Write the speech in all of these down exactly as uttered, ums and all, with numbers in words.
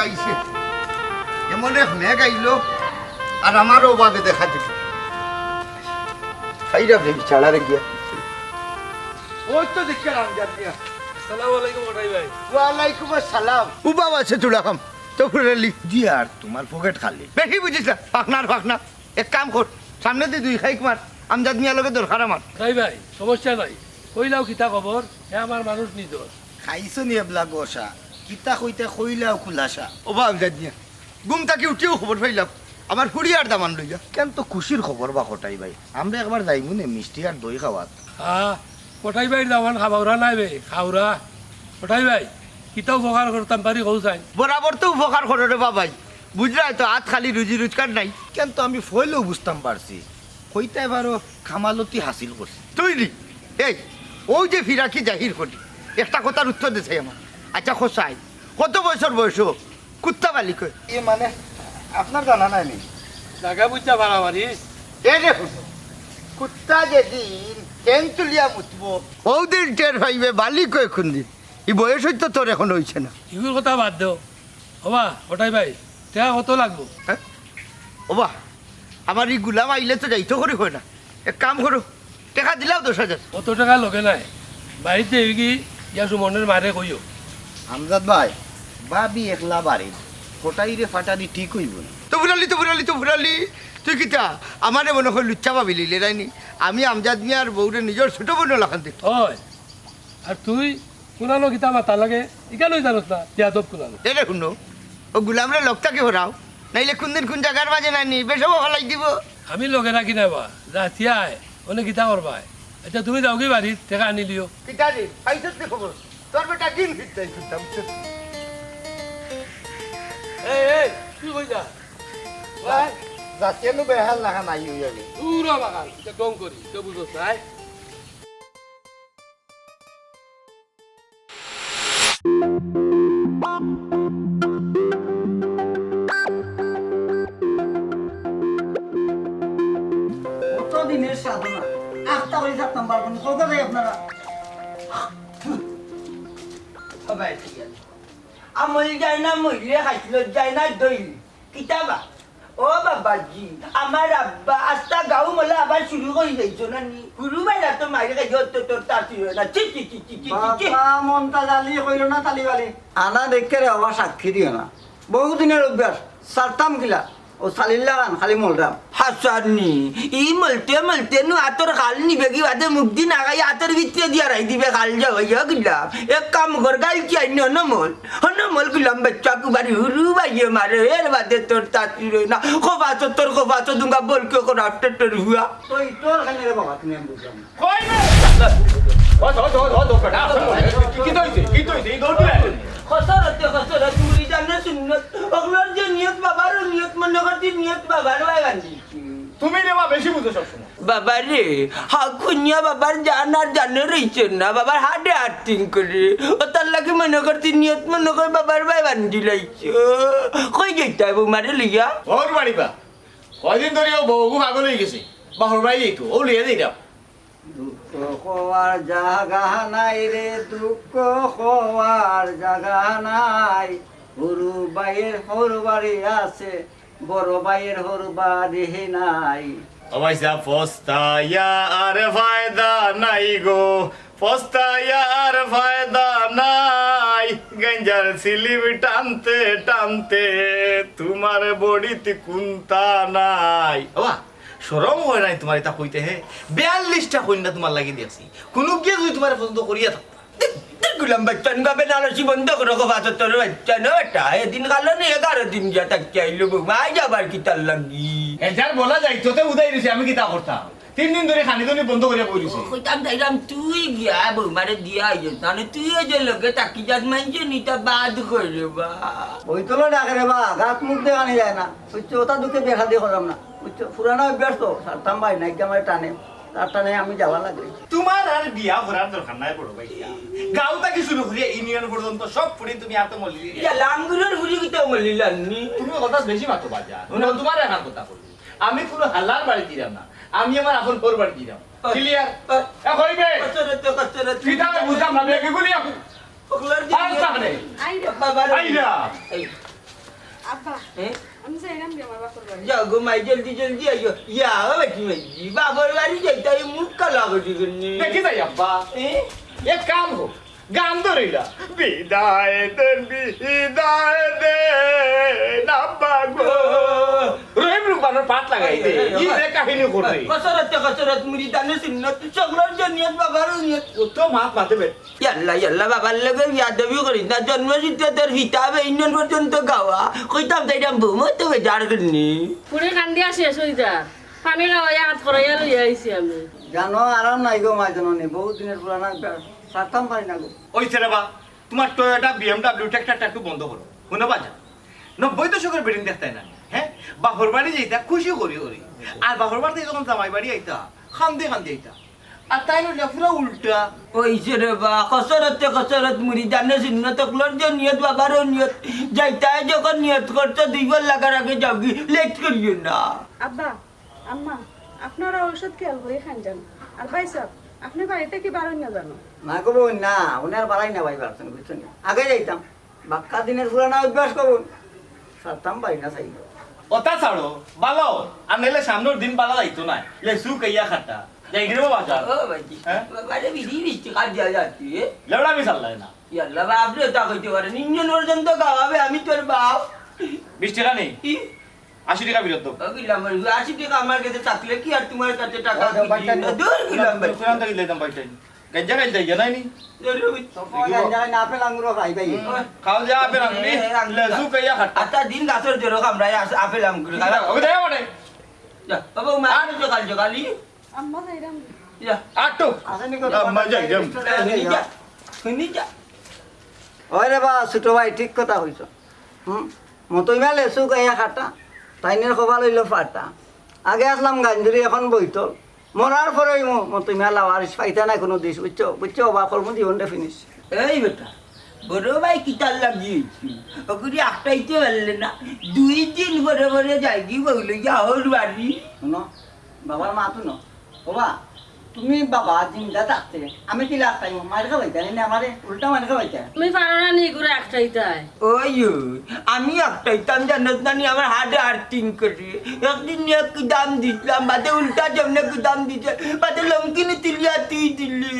আইছে। এমন এক মেঘ আইলো, আর আমারও অভাবে দেখা দিল। খাইরা বে বিচারারে গিয়া। ওই তো দেখি আমজাদ মিয়া। আসসালামু আলাইকুম কটাই ভাই। ওয়ালাইকুম আসসালাম। উবাও আছে চুড়া খাম। তো ফুরালি। জি আর তোমার পকেট খালি। বেশি বুঝিস না, ফাঁকনার ফাঁকনা। এক কাম কর, সামনে দি দুই খাইক মার, আমজাদ মিয়ার লগে দরকার আমার। কটাই ভাই, সমস্যা নাই, কইলাও কিতা খবর, হে আমার মানুষ নিজর। খাইছো নি এবলা গোসা, কিতা কইতে কইলাও খুলাসা। ওবা আমজাদ মিয়া, ঘুম থাকি উঠিয়াউ খবর পাইলাম, আমার ফুড়ি আর দামান লইয়া। কেন তো খুশির খবর বা কটাই ভাই, আমরা একবার যাইমু নে মিষ্টি আর দই খাওয়াত। হ্যাঁ, কটাই ভাইর দামান খাবাউরা নাই বে, খাউরা। কটাই ভাই, কিতা উপকার করতাম পারি কও চাই। বরাবর তো উপকার করো রে বাবাই, বুঝরায় তো আত খালি রুজি রোজগার নাই। কেন তো আমি ফইলেউ বুঝতাম পারছি, কইতায় পারো কামালতি হাসিল করছি। তুই নি, এই, অউ যে ফিরাকি জাহির করি, একটা কথার উত্তর দে চাই আমার। আচ্ছা কও চাই, কত বছর বয়স? কুত্তা বালিক অয়। এ মানে, আপনার জানা নাই নি? জাগা বুঝা বাড়াবাড়ি। এ দেখুন, কুত্তা যেদিন ঠেং তুলিয়া মুতবো, অউ দিন টের পাইবে বালিক অয় কুন দিন। ই বয়স অইতো তোর এখন অইছে না। ইগুর কথা বাদ দেও। ওবা, কটাই ভাই, টেকা কত লাগবো? হ্যাঁ? ওবা, আমার ই গুলাম আইলে তো যাইতো করি কয় না। এক কাম করো, টেকা দিলাও দশ হাজার। অত টেকা লগে নাই। বাড়িত যাইগি, ইয়া সুমনের মারে কইও। আমজাদ ভাই, ভাবি একলা বাড়িত, কটাইরে ফাটানি ঠিক অইবো না। তো ফুরালি, তো ফুরালি, তো ফুরালি, তুই কিতা আমারে মনো কয় লুচ্চা ভাবিলিলে নায় নি? আমি আমজাদ মিয়ার বউরে নিজর ছোট বইনর লাখান দেখি। অয়, আর তুই কুনানো কিতা মাতা লাগে, ইখানউ জানোস না, বেয়াদব কুনানো। এরে হুনো, অউ গুলামরে লগ থাকি হরাও, নাইলে কুনদিন কুন জাগার মাঝে নায় নি, বেশাব ফালাই দিবো। আমি লগে রাখি না বা, যাচিয়ায়, অনে কিতা করবায়? আচ্ছা, তুমি যাওগি বাড়িত, টেকা আনিলিও। কিতা রে, পাইছত নি খবর? তোর বেটা দিন ফিরতাই ফিরতাম। এই, এই, তুই কই যা? ভাই, যাচিয়ানু বেহাল লাখান আই অই যাবে। পুরা বাগান, ইটা গম করি, ইটা বুঝোস না, আয়। কত দিনের সাধনা, আখতা করি থাকতাম পারবো না। কোথায় যাই আপনারা? সবাই ঠিক আছে। আমল যায় না, মইলে খাইছিল, যায় না দইল। কিতাবা? ও বাবাজি, আমার আব্বা আস্তা গাউ মলা আবার শুরু করি যাইছো না নি? গুরু বাইরা তো মারি খাই, অত তোর তাতি হয় না। ছি, ছি, ছি, ছি, ছি, ছি, ছি। বাবা, মনটা জালি কইল না তালি বালি। আনা দেখে রে বাবা, সাক্ষী দিও না। বহুদিনের অভ্যাস, সারতাম কিলা? ও সালিল্লা খান, খালি মলরাম। হাসান নি, ই মলতে মলতে নু আতর খাল নিবে কি বাদে মুখ দিন আগাই আতর ভিতরে দিয়া রাই দিবে খাল যাওয়াইয়া গিলাম। এক কাম কর, গাইল কি আইনি হনমল? হনমল গিলাম বাচ্চা কুবারি হুরু বাইয়ে মারে, এর বাদে তোর তাতি রই না। খোফা তো তোর খোফা তো দুঙ্গা বলকে করা টেটর হুয়া। তুই তোর খানে রে বাবা, তুমি আমি বুঝলাম না। কই রে? ও, ও, ও, ও, বেটা, আসো, কি, কি হইছে? কি হইছে? এই দৌড় দিয়ে আয়। খসরতে খসরত মুড়ি জানে সুন্নত। অগলর যে নিয়ত বাবার, ও নিয়ত মনে করতে নিয়ত বাবার ভাই বান্ধি। তুমি রে বা বেশি বুঝো সব সময়। বাবা রে, হাকুনিয়া বাবার জান আর জানে রইছে না, বাবার হার্টে আর্থিং করে। ও তার লাগি মনে করতে নিয়ত মনে করে বাবার ভাই বান্ধি লাইছে। কই যাইতা বৌমারে লইয়া? ওর বাড়ি বা। কয়দিন ধরে ও বউগু পাগল হয়ে গেছে। বাহর বাড়ি যাইতো, ও লিয়ে যাইতাম। দুঃখ হওয়ার জাগা নাই রে, দুঃখ হওয়ার জাগা নাই। হুরু ভাইয়ের হুরু বাড়ি আছে, বড় ভাইয়ের হুরু বাড়ি নাই। ও ভাই সাহেব, পস্তাইয়া আর ফায়দা নাই গো, পস্তাইয়া আর ফায়দা নাই। গাঞ্জার সিলিম টানতে টানতে তোমার বডিতে কুন্তা নাই। ও বা, শরম হয় নাই তোমার এটা কইতে, হে? বিয়াল্লিশটা কইন্যা তোমার লাগি দেখছি, কুনুগিয়ে যদি তোমার পছন্দ করিয়া থাকতা। দেখ, দেখ গুলাম বাচ্চা, নুকা বেনারসি বন্ধ করো, খোফা তো তোর বাচ্চা না বেটা। এদিন কালো নেই, এগারো দিন গিয়া থাকি আইলো বৌমা, আইজ আবার কিতার লাগি? এ যার বলা যাইতো, তে উদাই রইছে, আমি কিতা করতাম? তিন দিন ধরে খানি দুনি বন্ধ করিয়া বই রইছে। কইতাম চাইলাম, তুই গিয়া বৌমারে দিয়া আইস, তাহলে তুই ওই যে লগে থাকি যাস, মাইনষে নিতা বাদ করে বা। ওই তো ডাকে রে বা, গাত মুখ দেখানি যায় না। বুঝছো, ওটা দুঃখে বিয়া শাদি করাম না। বুঝছো, পুরানা অভ্যাস তো, সারতাম ভাই, নাইকে আমার টানে, তার টানে আমি যাওয়া লাগে। তোমার আর বিয়া করার দরকার নাই বড় ভাই। গাঁও থাকি শুরু করিয়া ইউনিয়ন পর্যন্ত সব ফুড়ি তুমি আর তো মল্লি। ইয়া, লাঙ্গুরের ফুড়ি কিতা মল্লি লান্নি? তুমি কথা বেশি মাতো বাজার। না, তোমার এখন কথা কই। আমি কোনো হালার বাড়ি দিলাম না, আমি আমার আপন পর বাড়ি দিলাম। ক্লিয়ার? এ কইবে? কত রে তো, কত রে তুই? কিতা আমি বুঝলাম না, বেগে গুলি আপু। ওগুলোর দিকে আর সামনে। আইরা। বাবা রে। আইরা। এই। আব্বা, এ? আমি যাইরাম রে আমার বাপর বাড়ি। যাও গো মাই, জলদি জলদি আইও। ইয়া, ও বেটি মাই, বাপর বাড়ি যাইতায় মুখ কালা করি কেনে? দেখি যাই আব্বা। এ? এক কাম হোক, গান ধরিলা। বিদায় দে, বিদায় দে, আব্বা গো। রহিম রুকমানর পাট লাগাই দে। ই যে কাহিনী করবে। কসরতে কসরত, মুরিদানে সুন্নত, সকলর যে নিয়ত, বাবারও নিয়ত। ও তো মাত মাতে বে। ইয়াল্লা, ইয়াল্লা, বাবার লগে বিয়াদবি করিস না। জন্মসূত্রে তোর পিতা হবে, ইন্নন পর্যন্ত গাওয়া। কইতাম তাইরাম বউ, মতো বেজার করনি। ফুড়ি কান্দিয়া শেষ অই যার। পানি খাওয়াইয়া আত করাইয়া লইয়া আইছি আমি। জানো, আরাম নাই গো মা জননী, বহুত দিনের পুরানা অভ্যাস। ছাড়তাম পারি না গো। ওই ছেলে বা, তোমার টয়োটা, বিএমডব্লিউ, ট্রাক্টরটা একটু বন্ধ করো। হুনো বাজান, নব্বই দশকের বিল্ডিং দেখতায় না, হ্যাঁ? বাপর বাড়ি যাইতা খুশি করি করি, আর বাপর বাড়ি থাকি যখন জামাই বাড়ি আইতা, কান্দি কান্দি আইতা। আর তাইন অইলা পুরা উল্টা। ওই যে রে বা, কসরতে কসরত, মুরিদানে সুন্নত, অকলর যে নিয়ত, বাবারও নিয়ত। যাইতায় যখন নিয়ত করছো, দুইবার লাগার আগে যাওগি, লেট করিও না। আব্বা, আম্মা, আপনারা ঔষধ খেয়াল করি খাইন যান। আর ভাই সাহেব, আপনি বাড়ি থাকি বারইন না জানো? না গো বইন, না, উনি আর বাড়াই না ভাই পারছেন, বুঝছেন? আগে যাইতাম, বাক্কা দিনের পুরানা অভ্যাস করুন। ছাড়তাম পারি না, চাই। ওটা ছাড়ো, ভালো, আর নাইলে সামনের দিন বালা যাইতো না। লেসু কাইয়া খাটা। যাই গিরে বাবা, চল। ও ভাইজি, হ্যাঁ? বাবারে বিড়ি মিষ্টি খাওয়া দিয়া যাচ্ছি, এ? লেবড়া মিশাল লাগে না। ইয়াল্লা ভাই, আপনি ওটা কইতে পারেন। ইঞ্জিন পর্যন্ত গাওয়াবে, আমি তোর বাপ। বিশ টাকা নেই? কি? আশি টাকা ফেরত দাও। ও, গুলাম ভাই, আশি টাকা আমার কাছে থাকলে কি আর তোমার কাছে টাকা ও, কি? ভাই, টাইম। দূর, গুলাম ভাই। কোরআন থেকে দিলাম ভাই, টাইম। গাঞ্জা খাইতে গিয়া নাই নি? দূর, দূর। সব গাঞ্জা খাই না, আপেল আঙ্গুরও খাই ভাই। হুম, খাও যে আপেল আঙ্গুর, এ, এ, আঙ্গুর লেসু খাই। কাইয়া খাটা। আচ্ছা, দিন গাছর জোরো কামড়ায়, আস-, আপেল আঙ্গুর খাই। ওকে, দেখো মানে। যা, বাবা, মা, আর সকাল সকালই। আম্মা যাইরাম। যা। আটো। আসেনি কথা আম্মা বলে, যাইরাম। রেস্টুরেন্টে শুনি যাইরাম। যা, শুনি যা। ওই রে বা, ছোট ভাই, ঠিক কথা কইছো। হুম, মতইমা লেসু গাইয়া খাটা, তাইনের কপাল অইলো ফাটা। আগে আসলাম গাঞ্জুরি, এখন বইতল। মরার পরে অইমু মতইমা লাওয়ারিস, পাইতা নাই কোনো দিশ, বুঝছো? বুঝছো? বা কর্ম জীবনটা ফিনিশ। এই বেটা, বড় ভাই কিতার লাগি অইছে? ওগুলি আটকাইতে পারলে না, দুই দিন পরে পরে যাইগি বউ লইয়া হউর বাড়ি। শুনো, বাবার মা তো ন। ওবা, তুমি বাবা জিন্দা থাকতে আমি কিলা আটকাইমু? মাইর খাওয়াইতা নি আমারে, উল্টা মাইর খাওয়াইতা। তুমি পারো না নি ঘুরে আটকাইতায়? ওই, ওই, আমি আটকাইতাম জানোস না নি, আমার হার্টে আর্থিং করে। একদিন নিয়ে কি দাম দিছিলাম, বাদে উল্টা যেমনে কি দাম দিছে, বাদে লমকিনি তুলিয়া তুই দিলি।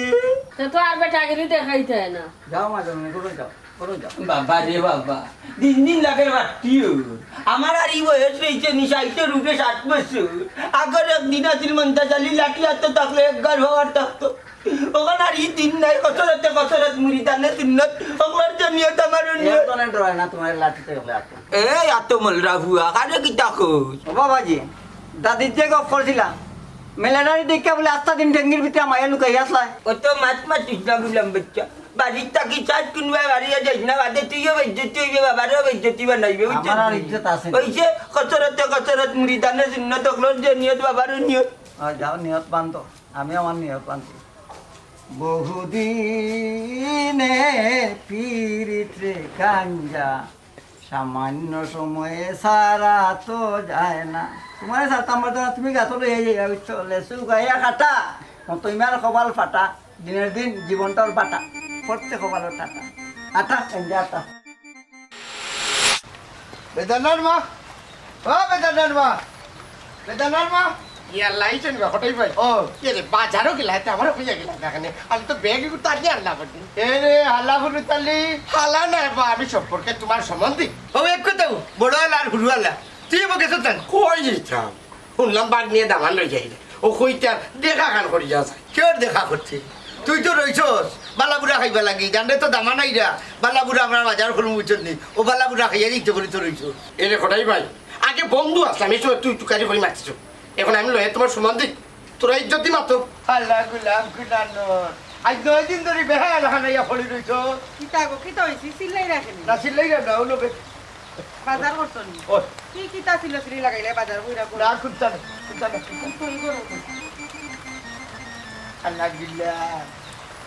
তে তো আর বেটাগিরি দেখাইতায় না। যাও মা, যাও, ঘরো যাও, ঘরো যাও। বাবা রে বাবা, দিন দিন লাগে বাড়তিও। আমার আর ই বয়স অইছে নি, ষাইটের উপরে ষাট বছর। আগর একদিন আছিল মন্তাজ আলী লাঠি আতো থাকলে এক গার হওয়ার থাকতো। অখন আর ই দিন নাই, কসরতে কসরত, মুরিদানে সুন্নত, অকলর যে নিয়ত আমারও নিয়ত। একজনে ডরায় না তোমার লাঠিতে হলে আতো। এই আতো মলরা হুয়া, কারে কিতা কস? ও বাবাজি, দাদির যে গপ করছিলা, মেলাডারি দেখিয়া বুলে আস্তা দিন ডেঙ্গির ভিতরে মায়া লুকাই আসলায়। অত মাত মাতিস না গুলাম বাচ্চা। বাড়ির থাকি চাইর কুনবায় বাড়িয়া যাইস না, বাদে তুইও বেইজ্জতি অইবে, বাবারেও বেইজ্জতি বানাইবে, বুঝছস? আমার আর ইজ্জত আছে না। অইছে, কসরতে কসরত, মুরিদানে সুন্নত, অকলর যে নিয়ত, বাবারও নিয়ত। আর যাও, নিয়ত বান্ধো, আমি আমার নিয়ত বান্ধি। বহুদিনে পিরিত রে গাঞ্জা, সামান্য সময়ে সারা তো যায় না। তোমারে ছাড়তাম পারতাম না, তুমি গাতো লইয়া যাইবা, বুঝছো? লেসু গাইয়া কাটা, মতইমার কপাল ফাটা, দিনের দিন জীবনটার বাটা, পড়তে কপালর টাটা। আটা, এনজা আটা। বেদানার মা, ও বেদানার মা, বেদানার মা। ইয়াল্লা, আইছইন বা, কটাই ভাই? ও। এ রে, বাজারো গেলা, এতে আমারে কইয়া গেলা না কেনে? আমি তো ব্যাগ এগু তালি আনলা বটে। এ রে, হালা হুলু তালি। হালা নায় বা, আমি সম্পর্কে তোমার সম্বন্ধী। ও, এক কথা, বড় আলা আর হুরু আলা। তুই এবার গেছত না? কই যাইতাম? শুনলাম বাঘ নিয়ে দামান লই যাইলে। ও কইতা দেখা খান করি যাওয়া যায়। কেউর দেখা করতে? তুই তো রইছস, বালাবুড়া খাইবা লাগি। জানলে তো দামান আইরা, বালাবুড়া আমরা বাজার করমু বুঝছত নি। ও বালাবুড়া খাইয়া দিতে করি তো রইছস। এ রে কটাই ভাই, আগে বন্ধু আসলাম, এই সময় তুই তুকারি করি মারছিস। এখন আমি লয়ে তোমার সম্বন্ধী, তোরা ইজ্জত দি মাতো। আল্লাহ গুলাম কুনানোর। আজ নয় দিন ধরে বেহায়া লাখান আইয়া পড়ি রইছস। কিতা গো, কিতা অইছে? চিল্লাইরা কেনে? না চিল্লাইরাম না, অউ লোকে। বাজার করছো নি? ওই। কি কিতা ছিল চিল্লি লাগাইলে বাজার কইরা করো? না, কুত্তা না, কুত্তা না, কুত্তা না। আল্লাহ বিল্লাহ।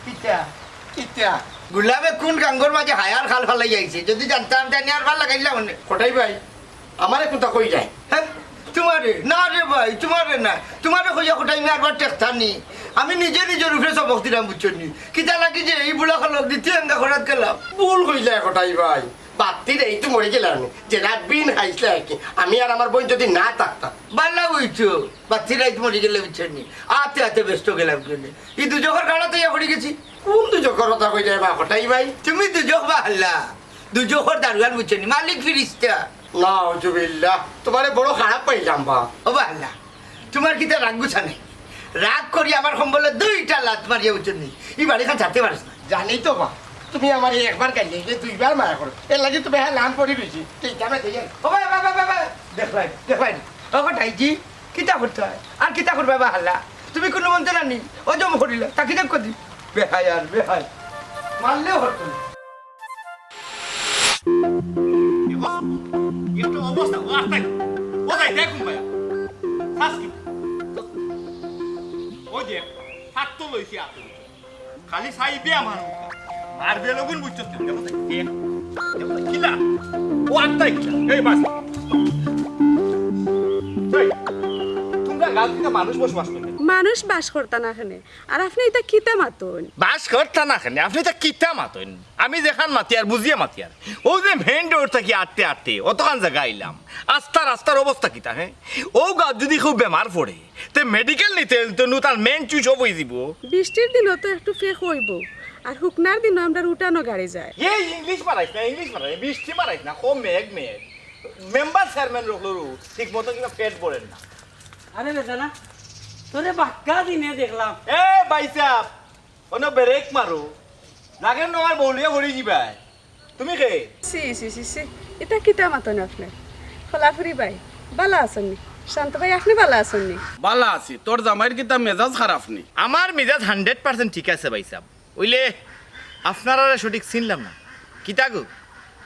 কিতা? কিতা? গুলাবে কোন গাঙ্গর মাঝে হায়ার খাল ফালাই আইছে? যদি জানতাম, তাই নিয়ে আর ভালা লাগাইলাম অনে। কটাই ভাই, আমারে কোনটা কই যায়? হ্যাঁ? তোমারে? না রে ভাই, তোমারে না। তোমারে কইয়া কটাই আমি আরবার টেকতাম নি। আমি নিজে নিজর উপরে সবক দিলাম, বুঝছো নি? কিতা লাগি যে এই বুড়া খলক দ্বিতীয় এঙ্গা খরাত গেলাম? ভুল কইলা কটাই ভাই। বাত্তি দেই তো মরি গেলাম নি। যে রাত বিন খাইছলা আর কি, আমি আর আমার বইন যদি না থাকতাম। বালা অইতো, বাত্তি রাইত মরি গেলে বুঝছো নি? আতে আতে ব্যস্ত গেলাম কেনে? ই দুজখর গাড়াত ইয়া পড়ি গেছি। কোন দুজখর কথা কইতায় বা কটাই ভাই? তুমি দুজখ বা হাল্লা, দুজখর দারোয়ান বুঝছো নি? মালিক ফিরিস্তা। নাউজুবিল্লাহ, তোমারে বড় খারাপ পাইলাম বা। ও বা হাল্লা, তোমার কিতা রাগ গুছা নাই? রাগ করি আমার কম্বলে দুইটা লাত মারিয়া বুঝছো নি? ই বাড়িখান ছাড়তে পারছ না। জানি তো বা, তুমি আমারে একবার গাইলে দুইবার মায়া করো, এর লাগি তুমি হ্যাঁ লাম পড়ি রইছি। ঠিক আছে, ঠিক আছে। ও ভাই, ভাই, ভাই, ভাই, ভাই। দেখলাই, দেখলাই। ও কটাই জি, কিতা করতায়? আর কিতা করবায় বা হাল্লা? তুমি কুনু মন্ত্র না নি, অজম করিলা, তাকে দেখ কদি। বেহায় আর বেহায়। মারলেও হতো না। দেখো, একটু অবস্থা, ও আস্তাই, ও যাই, দেখ কোন ভাই। শ্বাস কি? ওই যে, হাত তো লইছি, হাত তো লইছি। খালি চাইবে আমার মুখটা। মারবে লগুন বুঝছস না। দেখো, দেখ, দেখো, কিলা? ও আত্মাই কিলা? এই বাস। এই, তোমরা গাঁওত কিতা মানুষ বসবাস করে? মানুষ বাস করতা না কেনে। আর আপনে ইতা কিতা মাতইন? বাস করতা না কেনে? আপনে ইতা কিতা মাতইন? আমি যেখান মাতিয়ার, বুঝিয়া মাতিয়ার। অউ যে মেইন রোড থাকি আটতে আটতে অতখান জাগা আইলাম। আস্তা রাস্তার অবস্থা কিতা, হে? অউ গাঁওত যদি কেউ বেমার পড়ে, তে মেডিকেল নিতে অইলে তো নু তার মেইন চুইচ অফ অইযিবো। বৃষ্টির দিনো তো একটু ফেক অইবো, আর হুকনার দিনো আমরার উঠানো গাড়ি যায়। এই ইংলিশ মারাইস না, ইংলিশ মারাইস, বৃষ্টি মারাইস না, কম মেঘ মেঘ। মেম্বার চেয়ারম্যান রকলরু ঠিক মতো কিবা পেট ভরের না। আরে বেটা না, তোরে বাক্কা দিনে দেখলাম। এ ভাইসাব, অনো ব্রেক মারো। লাগে নু আমার বউলিয়া পড়ি যিবায়। তুমি কে? ছি, ছি, ছি, ছি। ইতা কিতা মাতইন আপনে? খোলাফুরি ভাই, বালা আছইন নি? শান্ত ভাই, আপনে বালা আছইন নি? বালা আছি। তোর জামাইর কিতা মেজাজ খারাপ নি? আমার মেজাজ হান্ড্রেড পার্সেন্ট ঠিক আছে ভাইসাব। অইলে আপনারারে সঠিক চিনলাম না। কিতা গো?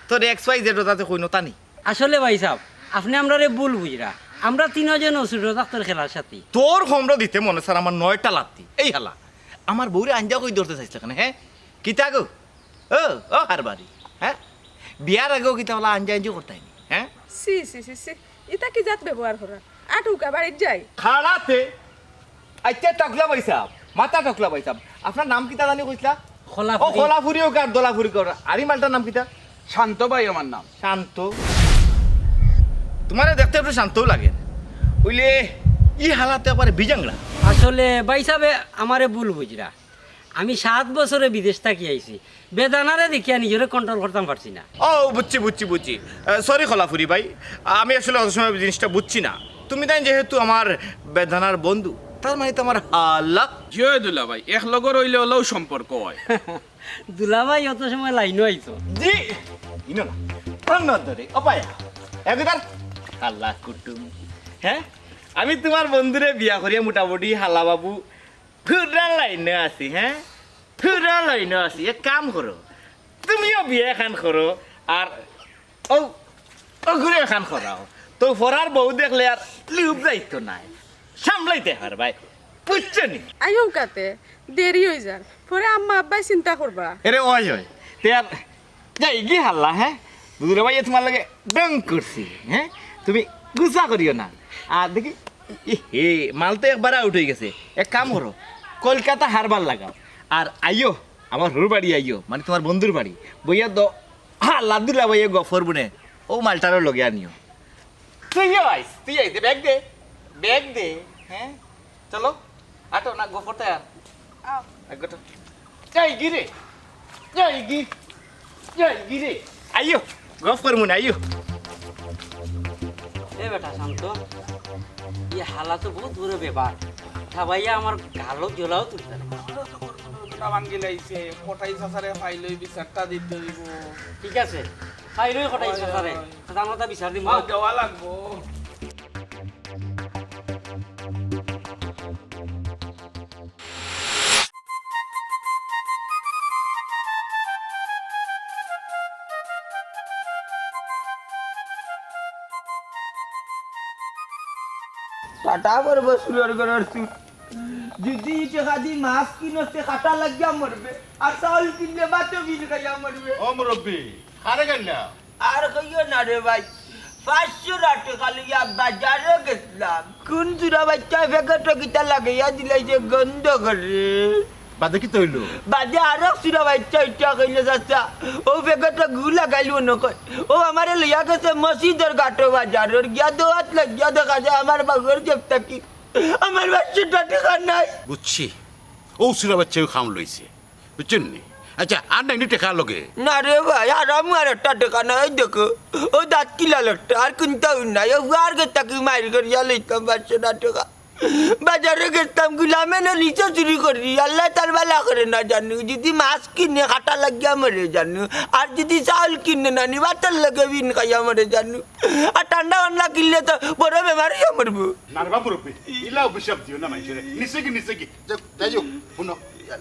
তোর এক্স ওয়াই জেড ওটাতে কইনো তা নি? আসলে ভাইসাব, আপনে আমরারে ভুল বুঝরা। আমরা তিনজন অউ ছোট থাকতর খেলার সাথী। তোর খবর দিতে মনে চার আমার নয়টা লাত্তি। এই হালা, আমার বউরে আঞ্জা কই ধরতে চাইছলা কেনে, হে? কিতা গো? ও, ও হারবারি, হে? বিয়ার আগেও কিতা অলা আঞ্জা আঞ্জি করতায় নি, হে? ছি, ছি, ছি, ছি। ইতা কি জাত ব্যবহার করা? আটুকা বাড়িত যাই। খাড়াতে? আইচ্ছা, টকলা ভাইসাব, মাথা টকলা ভাইসাব। আপনার নাম কিতা জানি কইছলা? খোলাফুরি। ও, খোলাফুরি অউক আর দোলাফুরি অউক। আর ই মালটার নাম কিতা? শান্ত ভাই আমার নাম। শান্ত? তোমারে দেখতে একটু শান্তও লাগে। অইলে ই হালাতে একবারে বিজাংরা। আসলে ভাইসাবে আমারে ভুল বুঝরা। আমি সাত বছরে বিদেশ থাকি আইছি। বেদানারে দেখিয়া নিজরে কন্ট্রোল করতাম পারছি না। ও, বুঝছি, বুঝছি, বুঝছি। আহ, সরি খোলাফুরি ভাই, আমি আসলে অত সময় জিনিসটা বুঝছি না। তুমি তাইন যেহেতু আমার বেদানার বন্ধু, তার মানে তো আমার হালা। জি অয় দুলাভাই, এক লগর অইলে অলাউ সম্পর্ক অয়। দুলাভাই অত সময় লাইনো আইছো? জি, ইনো না, অন্য ধরে, অপায়া। একদার হালা কুটুম। হে, আমি তোমার বন্ধুরে বিয়া করিয়া মোটামুটি হালা বাবু পুরা লাইনো আছি, হে? পুরা লাইনো আছি। এক কাম করো, তুমিও বিয়া এখান করো, আর ও, অগুরে এখান করাও। তো ফরার বউ দেখলে আর লোভ যাইতো নায়, সামলাইতে পারবায়, বুঝছো নি? আইও কাতে, দেরি অই যার, পরে আম্মা আব্বায় চিন্তা করবা। এরে অয় অয়, তে আর যাইগি হালা, হে? দুলাভাইয়ে তোমার লগে ঢং করছি, হে? তুমি গুসা করিও না। আর দেখি, ই হে, মাল তো একবার আউট অই গেছে। এক কাম করো, কলকাতা হারবার লাগাও, আর আইও, আমার হুর বাড়ি আইও, মানে তোমার বন্ধুর বাড়ি। বইয়া দ-, হালা দুলাভাইয়ে গফর বুনে, অউ মালটারও লগে আনিও। তুইও আইস, তুই আইস, দে, ব্যাগ দে, ব্যাগ দে, হে? চলো, আটো না, গফর তাই আর। আও। এক গটো। যাইগি রে, যাইগি, যাইগি রে। আইও, গফর মুন আইও। এ বেটা শান্ত, ই হালা তো বহুত বড় ব্যাপার। থাবাইয়া আমার গালো জ্বলাও তুলতে না। ভাঙ্গি লাইছে, কটাই চাচারে ফাইল অই বিচারটা দিতে অইবো। ঠিক আছে, ফাইল অই কটাই চাচারে। অয়, অয়। তা আমরা তা বিচার দিমু। অয়, দেওয়া লাগবো। টাটা পড়বো চুরর ঘরর চুর। যদি ই টেকা দি মাছ কিনস তে কাটা লাগিয়া মরবে, আর চাউল কিনলে ভাতও বিল খাইয়া মরবে। ও মুরব্বি, কারে গাইল্লা? আর কইও না রে ভাই, পাঁচশো টেকা লইয়া বাজারো গেছলাম, কুন চুরা বাইচ্চায় প্যাকেটো কিতা লাগাইয়া দিলাইছে গন্ধ করে। বাদে কিতা অইলো? বাদে আরক চুরা বাইচ্চা ইটা কইলো, "চাচা, অউ প্যাকেটো গু লাগাইল মনো কয়।" অউ আমারে লইয়া গেছে মসজিদর ঘাটো বাজারর, গিয়া দোয়াত লাগিয়া দেখা যায় আমার বাউর জেব থাকি আমার পাঁচশোটা টেকা নাই। বুঝছি, অউ চুরা বাইচ্চায় অউ কাম লইছে, বুঝছইন নি? আচ্ছা, আর নাই নি টেকা লগে? না রে ভাই, আর আমার একটা টেকা নাই। অউ দেখো, অউ দাঁত কিলা লোকটা, আর কুন্তাউ নাই। অউ ফুয়ার গেছ থাকি মাইর করিয়া লইতাম পাঁচশোটা টেকা। বাজারো গেছতাম, গুলামে না নিচে চুরি করি, আল্লায় তার বালা করে না জানু। যুদি মাছ কিনে কাটা লাগিয়া মরে জানু, আর যুদি চাউল কিনে না নি, ভাতর লগে বিন খাইয়া মরে জানু। আর ঠান্ডা ফান্ডা কিনলে তো বড় বেমার অইয়া মরবো। না রে বা মুরব্বি, ইলা অভিশাপ দিও না মাইনষরে। নিচে কি, নিচে কি? যাই হোক, হুনো,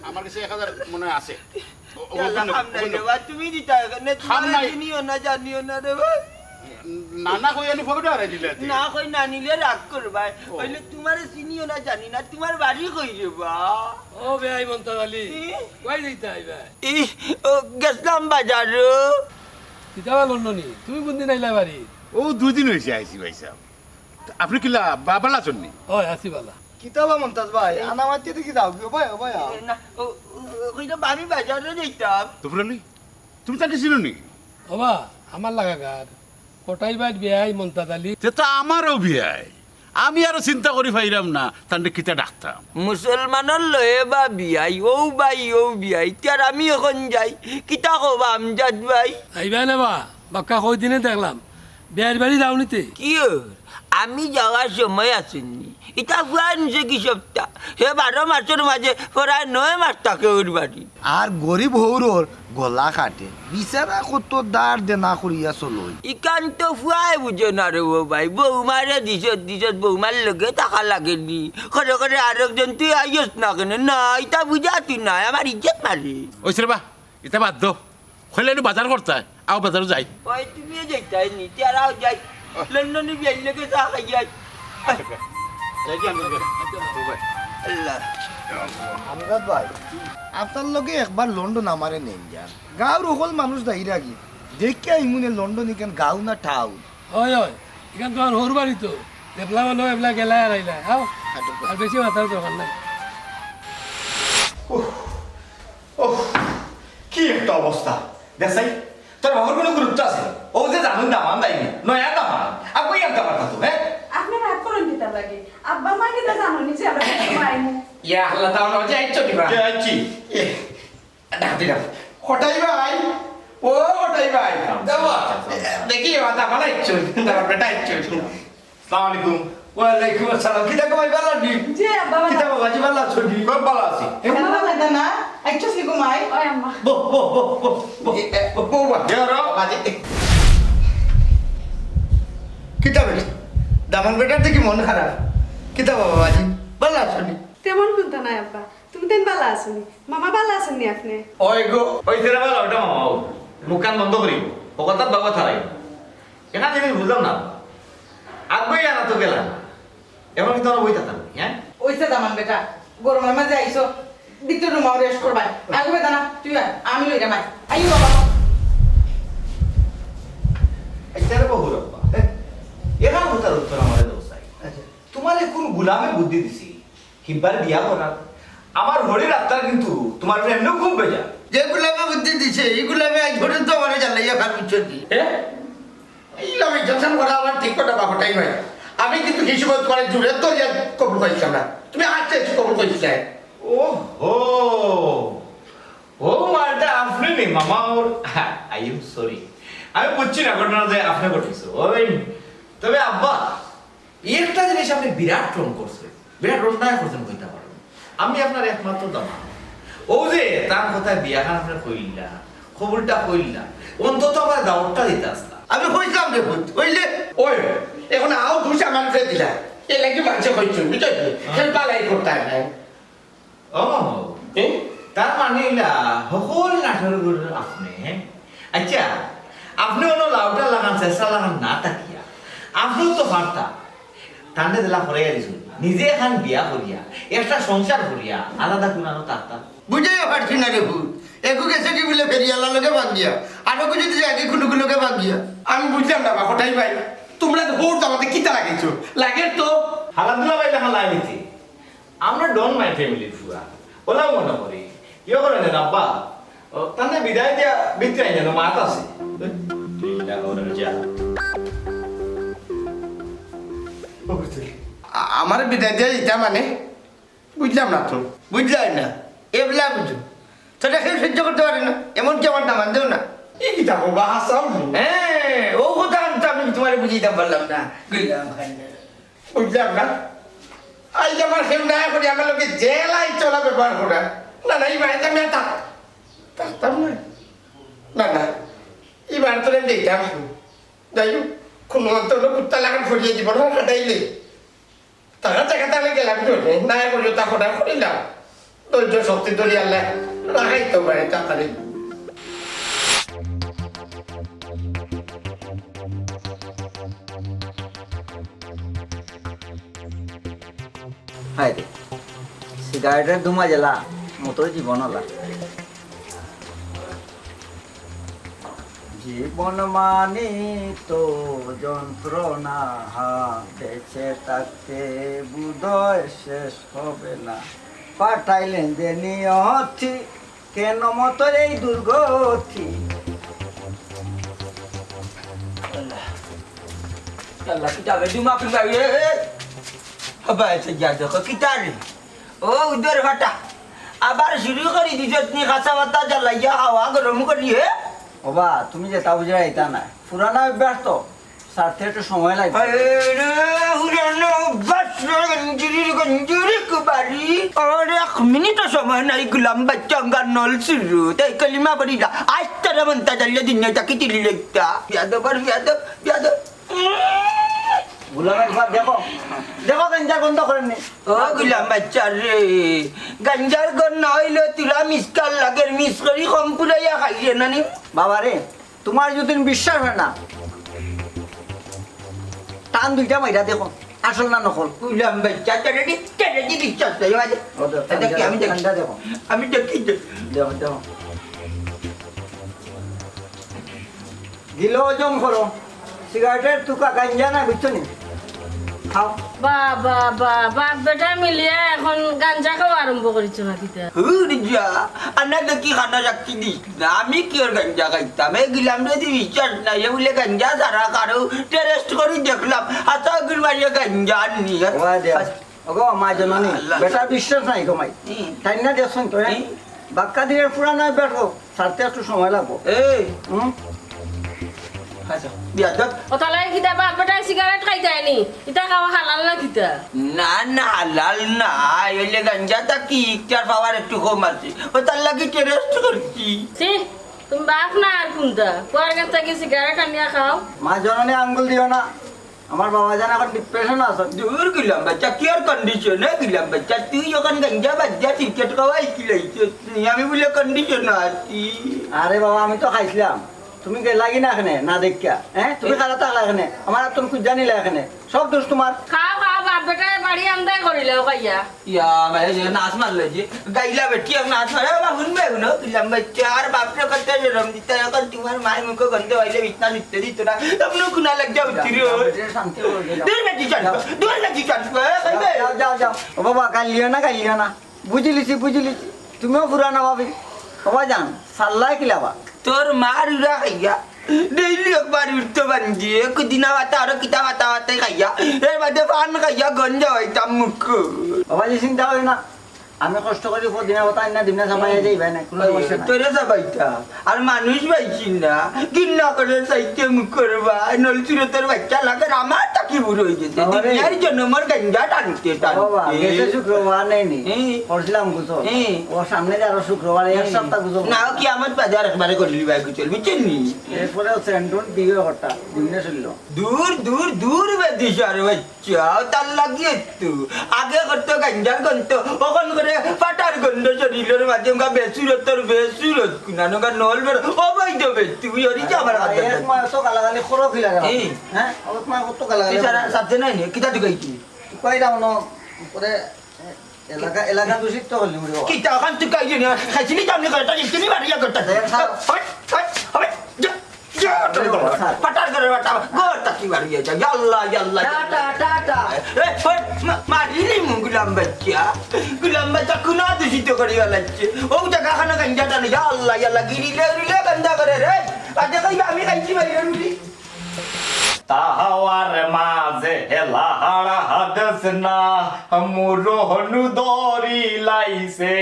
আমার গেছে এক হাজার মনে অয় আছে। ও, ও, ইয়াল্লা, হুনো, খাম নাই হুনো। রে বা, তুমি দিতা কেনে? খাম তুমারে নাই। চিনিও না, জানিও না রে বা। না, না কই আনি পকেটো হারাই দিলে আতে। না কই না নিলে রাগ করবায়। ও। অইলে তুমারে চিনিও না, জানি না, তুমার বাড়ি কই রে বা? ও বেয়াই মন্তাজ আলী, কি? কই যাইতায় ভাই? ই, ও, গেছলাম বাজারো। কিতা বা লন্ডনি, তুমি কুনদিন আইলায় বাড়ি? অউ দুইদিন অইছে আইছি ভাইসাব। আপনে কিলা বা-, বালা আছইন নি? অয়, আছি বালা। কিতা বা মন্তাজ ভাই, আনা মাতিয়া দেখি যাও, ও ভাই, ও ভাই, আও। এ, না, ও, ও, কইলাম আমি বাজারো যাইতাম। তফুর আলী, তুমি তারে চিনো নি? ও বা, আমার লাগাগার। কটাই ভাইর বেয়াই মন্তাজ আলী। তে তো আমারও বেয়াই। আমি আরো চিন্তা করি পাইরাম না, তানরে কিতা ডাকতাম। মুসলমানর লগে বা বেয়াই, অউ ভাই, অউ বেয়াই। তে আর আমি অখন যাই, কিতা কও বা আমজাদ ভাই? আইবায় না বা, বাক্কা কয়দিনে দেখলাম। বেয়াইর বাড়ি যাও নি তে? কিওর? আমি যাওয়ার সময় আছইন নি। ইতা ফুয়ায় নিছে কি সপ্তা? হে বারো মাসর মাঝে প্রায় নয় মাস থাকে অউর বাড়ি। আর গরিব হউরর গলা কাটে, বিচারা কত ধার দেনা করিয়া চলই। ইখান তো ফুয়ায় বুঝে না রে ও ভাই, বউমারে দিছত দিছত বউমার লগে থাকা লাগে নি। করে করে আরক জন তুই আইস না কেনে? না, ইতা বুঝা তুই নায়, আমার ইজ্জত মারে। অইছে রে বা, ইতা বাদ দেও। কইলে নু বাজার করতায়, আও বাজারো যাই। ওই তুমিও যাইতায় নি, তে আর আও যাই। লন্ডনি বেয়াইর লগে চা খাই যাই। আচ্ছা, যাই কি আমজাদ ভাই? আল্লাহ। আমজাদ ভাই, আপনার লগে একবার লন্ডন আমারে নেইন যান। গাঁওর হকল মানুষ যাইরা গি। দেখিয়া ইমুনে লন্ডন ইখান গাঁও না টাউন। অয়, অয়। ইখান তুমার হউর বাড়ি তো। দেখলাম অনো এবলা গেলায় আর আইলায়। আও। আর বেশি মাতার দরকার নাই। উফ, উফ, কি একটা অবস্থা। দেখ চাই, তোর বাবার কোনো গুরুত্ব আছে? অউ যে জানো দামান দাইনি, নয়া দামান। আর কই আনতে পারতা তো, হ্যাঁ? আপনে রাগ করইন কিতার লাগি? আব্বা মা কিতা জানো নি যে আমরা সবসময় আইমু? ইয়া আল্লাহ, তাও না, যে আইছো কিবা? যে আইছি। এ, ডাক দিলাম। কটাই ভাই, ও কটাই ভাই। দাও, আচ্ছা, আচ্ছা। এ, দেখি, ও দামান আইছো, দামান বেটা আইছো। আসসালামু আলাইকুম। ওয়ালাইকুম আসসালাম। কিতা কই, বালা নি? জি, আব্বা, বালা। কিতা বাবাজি, বালা আছো নি? খুব বালা আছি। এ, আব্বা, বালা না? আইছস নি ঘুমাই? ওই আম্মা। বউ, বউ, বউ, বউ, বউ। এ, এ, বউ, বউ, বা। এ, ওরা। বাবাজি। কিতা বেটি? দামান বেটার দেখি মন খারাপ। কিতা বাবাজি? বালা আছো নি? তেমন কুন্তা নাই আব্বা। তুমি তেন বালা আছো নি? মামা বালা আছইন নি আপনে? ওই গো, ওই তেরা বালা, ওটা মামা, ও। মুখখান বন্ধ করি। ও কথা বাবা থারাই। এখান জিনিস বুঝলাম না। আগুয়াই আনা তো গেলাম। এখন কিন্তু আমরা বই থাকতাম, হ্যাঁ? ওইসে দামান বেটা, গরমের মাঝে আইছো, ভিতরে রুমাও রেস্ট করবায়। আগুবে দানা, তুই আয়, আমি লইরা মাই। আইও বাবা। আচ্ছা রে বাবু রব্বা, হ্যাঁ? এরা হতার উত্তর আমারে দেও চাই। আচ্ছা। তোমারে কোন গুলামে বুদ্ধি দিছি? হিব্বার বিয়া করার? আমার হরির আত্মার কিন্তু তোমার উপরে এমনিও খুব বেজার। যে গুলামে বুদ্ধি দিছে, এই গুলামে আজ পর্যন্ত আমারে জ্বালাইয়া খার বুঝছো নি? হ্যাঁ? এই আমি যখন করা আমার ঠিক কথা বাপটাই ভাই। আমি কিন্তু হিসেবে তোমার জুড়ে তো ইয়া কবুল করেছিলাম না। তুমি আসতে একটু কবুল করেছিলে। ও হো। ও মালটা আপনি নি মামা ওর। I am sorry. আমি বুঝছি না ঘটনা যে আপনি ঘটেছে। ওই, তবে আব্বা, একটা জিনিস আপনি বিরাট রং করছেন, বিরাট অন্যায় করছেন কইতা পারেন। আমি আপনার একমাত্র দামান। ও যে তার কথা বিয়াখান আপনি কইলা, কবুলটা কইলা, অন্তত আমার দাওয়াতটা দিতে আসলা। আমি কইছিলাম রে পুত, কইলে? ওই, এখন আও দুষ আমার উপরে দিলা। এ লাগি মানছে কইছো, বুঝছো? হ্যাঁ। খেল পালাই করতে হয় না। ও, এ? তার মানে ইলা হকল নাটকগুলো আপনি, হ্যাঁ? আচ্ছা, আপনি অনো লাউটা লাগান, চেষ্টা লাগান না থাকিয়া, আপনিও তো পারতা। তান্ডে দিলা করে গেছো, নিজে এখন বিয়া করিয়া, একটা সংসার করিয়া, আলাদা কুনানো থাকতা। বুঝাইয়া পারছি না রে পুত। একু গেছে কি বলে ফেরিয়ালা লগে ভাগিয়া, আর একু যদি আগে কুনুকু লগে ভাগিয়া। আমি বুঝলাম না বা, কটাই ভাই, তোমরা তো ভোট জমাতে কিতা লাগাইছো? লাগের তো। হালাদুলা ভাই দেখা লাগাইছে। আমরা ডন মাই ফ্যামিলির ফুয়া, ওলাও মনে করি। কিয় করে না আব্বা? ও, তাহলে বিদায় দিয়া বিক্রয় যেন মাত আছে। তুই না ওর যা। আ-, আমার বিদায় দিয়া দিতা মানে? বুঝলাম না তো। বুঝলাই না। এবলা বুঝো। তোরা কেউ সহ্য করতে পারে না। এমনকি আমার দামান্দেও না। এই কিতা কবা, হাসাও নি? হ্যাঁ, ও কথা আনতে আমি তোমারে বুঝাইতাম পারলাম না। বুঝলাম না। বুঝলাম না। আইজ আমার কেউ না করি আমার লগে জেলাই চলা ব্যবহার করা। না, না, এই বাড়িতে আমি আর থাক-, থাকতাম না। না, না, এই বাড়িতে আমি দেখতাম। যাই হোক, কোনো মতে হলো কুত্তা লাগান ফরিয়ে দিব না, হাঁটাইলে। তারা জায়গা তাহলে গেলাম কি হলে? না করিও তা করা করিলাম। ধৈর্য শক্তি ধরি আল্লাহ রাখাই তো পারে তাড়াতাড়ি। হায় রে, সিগারেটের ধুমা জ্বালা, মতোই জীবন ওলা। জীবন মানি তো যন্ত্রণা, বেঁচে থাকতে বোধহয় শেষ হবে না। পাঠাইলেন যে নিয়তি, কেন মতর এই দুর্গতি। আল্লাহ, আল্লাহ, কিতাবে জুমা কিবা, এ, এ, হবা এসে যা দেখো, কিতা রে? ও, উদর ফাটা। আবার শুরু করি দিছত নি, কাঁচা পাতা জ্বালাইয়া হাওয়া গরম করি, হে? ওবা, তুমি যেটা বুঝে এটা না। পুরানা অভ্যাস তো, সারতে একটু সময় লাগে। আরে রে, পুরানা অভ্যাস রে, গঞ্জুরি রে, গঞ্জুরি কুবারি। আর এক মিনিটও সময় নাই, গুলাম বাচ্চা, আঙ্গার নল শুরু। তাই কলিমা পড়ি যা। আজ তারা মন্তা জানলে দিন নাই, তাকে চিলি লেখতা। বিয়াদব আর বিয়াদব, বিয়াদব। গুলামের বাপ দেখো, দেখো গাঞ্জার গন্ধ করেননি। ও গুলাম বাচ্চা রে, গাঞ্জার গন্ধ না হইলে তুলা মিসকাল লাগের, মিস করি কম পুরাইয়া খাইছে না নি? বাবা রে, তোমার যদি বিশ্বাস হয় না, টান দুইটা মাইরা দেখো, আসল না নকল। গুলাম বাচ্চা, তোরে দি, তোরে দি বিশ্বাস নাই, বাজে। ও দেখো, এটা কি আমি দেখি? ঠান্ডা দেখো। আমি দেখি, দেখি। দেখো, দেখো। গিলো হজম করো। সিগারেটের তুকা গাঞ্জা না, বুঝছো নি? খাও। বা, বা, বা, বাপ বেটা মিলিয়া এখন গাঞ্জা খাওয়া আরম্ভ করেছো না কিতা? হুর যা, আনা দেখি খানা রাখি দিস না, আমি কি ওর গাঞ্জা খাইতাম? এই গিলাম যদি বিশ্বাস নাই, এ বলে গাঞ্জা সারা কারো টেরেস্ট করি দেখলাম, হাতা গুল মারিয়া গাঞ্জা আননি। ওয়া দে। ওগো, মা জননী, আল্লাহ। বেটার বিশ্বাস নাই গো মাই। হুম। তাই না দেখছুন তো, হ্যাঁ? হুম। বাক্কা দিয়ে পুরা নয় বেটো, ছাড়তে একটু সময় লাগবো। এই। হুম? আচ্ছা, বিয়াদব। ও তাহলে কিতা বাপ বেটায় সিগারেট খাইতায় নি? ইতা খাওয়া হালাল না কিতা? না, না, হালাল না। অইলে গাঞ্জা তা কি ইকটার পাওয়ার একটু কম আছে। ও তার লাগি টেরেস্ট করছি। ছি, তুমি বাপ না আর কুনটা? পুয়ার কাছ থাকি সিগারেট আনিয়া খাও। মা জননী আঙ্গুল দিও না। আমার বাবা জান এখন ডিপ্রেশন আছে। দূর গিলাম বাচ্চা, কি আর কন্ডিশন, এ গিলাম বাচ্চা, তুই যখন গাঞ্জা বাদ দিয়া সিগারেট খাওয়া শিখি লাইছস, আমি বলে কন্ডিশন আছি। আরে বাবা, আমি তো খাইছিলাম, তুমি গেলাগি না এখানে না দেখিয়া, হ্যাঁ? তুমি খালা থাকলা এখানে, আমার আর তুমি খুঁজা নিলা এখানে, সব দোষ তোমার। খাও, খাও, বাপ বেটায় বাড়ি আমদাই করিলে ও খাইয়া। ইয়া, ভাই, যে নাচ মারলে যে, গাইলা বেটি, আর নাচ মারে, বাবা, হুনবে, হুনো, দিলাম বাচ্চা, আর বাপরে কত শরম দিতে, এখন তোমার মায়ের মুখে গন্ধ হইলে বিছনা নিতে দিত না, এমন কুনা লাগ যাও, তিরে। শান্তি করে দিলাম। দূর বেটি, চল, দূর বেটি, চল, এ, কইবে। যাও, যাও, যাও। ও বাবা, গাইলিও না, গাইলিও না। বুঝিলিছি, বুঝিলিছি। তুমিও পুরানা ভাবি। বাবা জান, সাল্লাই কিলাবা? তোর মার উড়া খাইয়া। ডেইলি একবার উঠতো বান্দি, এক দিনা বাতা আরো কিতা বাতা বাতাই খাইয়া, এর বাদে পান খাইয়া গঞ্জা হইতাম মুখ। বাবাজি, চিন্তা করি না, আমি কষ্ট করি ফদিনা বাতা আইনা দিমনে চাপাইয়া যাইবে না, কোনো সমস্যা নাই। তোরে চাপাইতা, আর মানুষ পাইছি না, ঘিন্না করে চাইতে মুখ করবা, নলসুরতর বাচ্চা লাগে, আমার তাকি বুড়ো হয়ে গেছে, বাবারে। দুনিয়ার জন্মর গঞ্জা টানতে টানতে। বাবা, গেছে শুক্রবার নেই নি? হুম। করছিলাম গোসল। হুম। ও সামনে যে আরো শুক্রবার, এক হুম। সপ্তাহ গোসল। না, ও কি আমার বাজার একবারে করলি ভাই গোসল, বুঝছেন নি? এরপরে সেন্টুন বিয়ে করতা, দিনে শুনলো। দূর, দূর, দূর বেদিস আর বাচ্চা, তার লাগি একটু। আগে করতো গাঞ্জার গন্ধ, অখন করে ফাটার গন্ধ শরীরের মাঝে, উনকা বেসুরতর বেসুরত, কুনানো গা নল বের, অবৈধ বেটি, তুই অরি যে আমার আরে, হাতে। এক মাস তো গালাগালি খরচ হইলা গেল। এই। হ্যাঁ? এক মাস তো তুই গালাগালি সারা খরচ। সাথে নাই নি, কিতা তুই গাইতি? কইলাম না, পরে এলাকা, এলাকা দূষিত তো হলি উড়ে বাবা। কিতা অখন তুই গাইতি না, খাইছিলি তো আমি কয়টা, ইখিনি বাড়িয়া করতে। দেখ, খাও। হট, হট, হট, যা, যা। ফাটার করে ফাটা, ঘর থাকি বারইয়া যা। ইয়া আল্লাহ, ইয়া আল্লাহ, ইয়া আল্লাহ। Tata, tata. এ, ওই, মা-, মারিলি মু গুলাম বাচ্চা। গুলাম বাচ্চা কুনা দূষিত করি ফালাইছে। ও জাগা খানো গাঞ্জা টানে। ইয়া আল্লাহ, ইয়া আল্লাহ, গিরিলে উরিলে গাঞ্জা করে রে। আজ কইবা আমি গাঞ্জি মারি উরি। তাওয়ার মাঝে লাহাড়া হাদেস না, মুরহনু দরি লাইছে,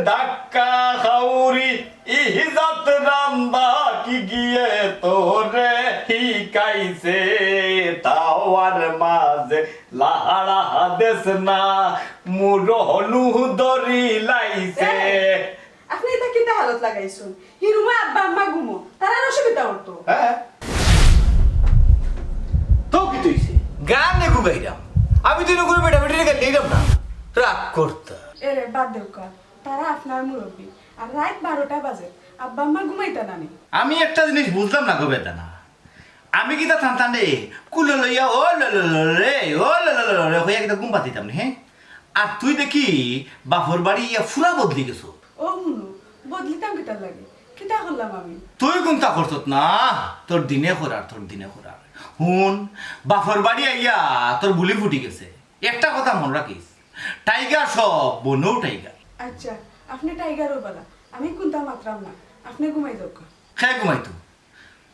ধাক্কা খাউরি ইজাত রান্দা কি গিয়ে তোরে হিকাইছে, তাওয়ার মাঝে লাহাড়া হাদেস না, মুরহনু দরি লাইছে। এ, আপনি এটা কিতা হালত লাগাইছুন? হিরুমা আব্বা আম্মা ঘুমো, তারার অসুবিধা হতো। হ্যাঁ। তো কিতা অইছে? গান এগু গাইরাম। আমি তো ইনো কুনু বেটা বেটিরে গাইলাম না। রাগ করতা। এরে বাদ দেউক্কা, তারা আপনার মুরব্বি। আর রাইত বারোটা বাজে, আব্বা আম্মা ঘুমাইতা নানি। আমি একটা জিনিস বুঝলাম না গো বেদানা। আমি কিতা থানতান রে, কুলো লইয়া ও লো লো লো রে, ও লো লো লো লো রে, কইয়া কিতা ঘুম পাতিতাম নি, হ্যাঁ? আর তুই দেখি বাফর বাড়ি ইয়া ফুরা বদলি গেছো। ও হুনো, বদলিতাম কিতার লাগি? কিতা করলাম আমি? তুই কুনতা করছত না, তোর দিনে করার, তোর দিনে করার। হুন, বাফর বাড়ি আইয়া তোর বুলি ফুটি গেছে। একটা কথা মন রাখিস, টাইগার সব বনও টাইগার। আচ্ছা, আপনি টাইগারও বালা, আমি কুনতা মাতরাম না, আপনি ঘুমাই যাউক্কা। হে ঘুমাইতো,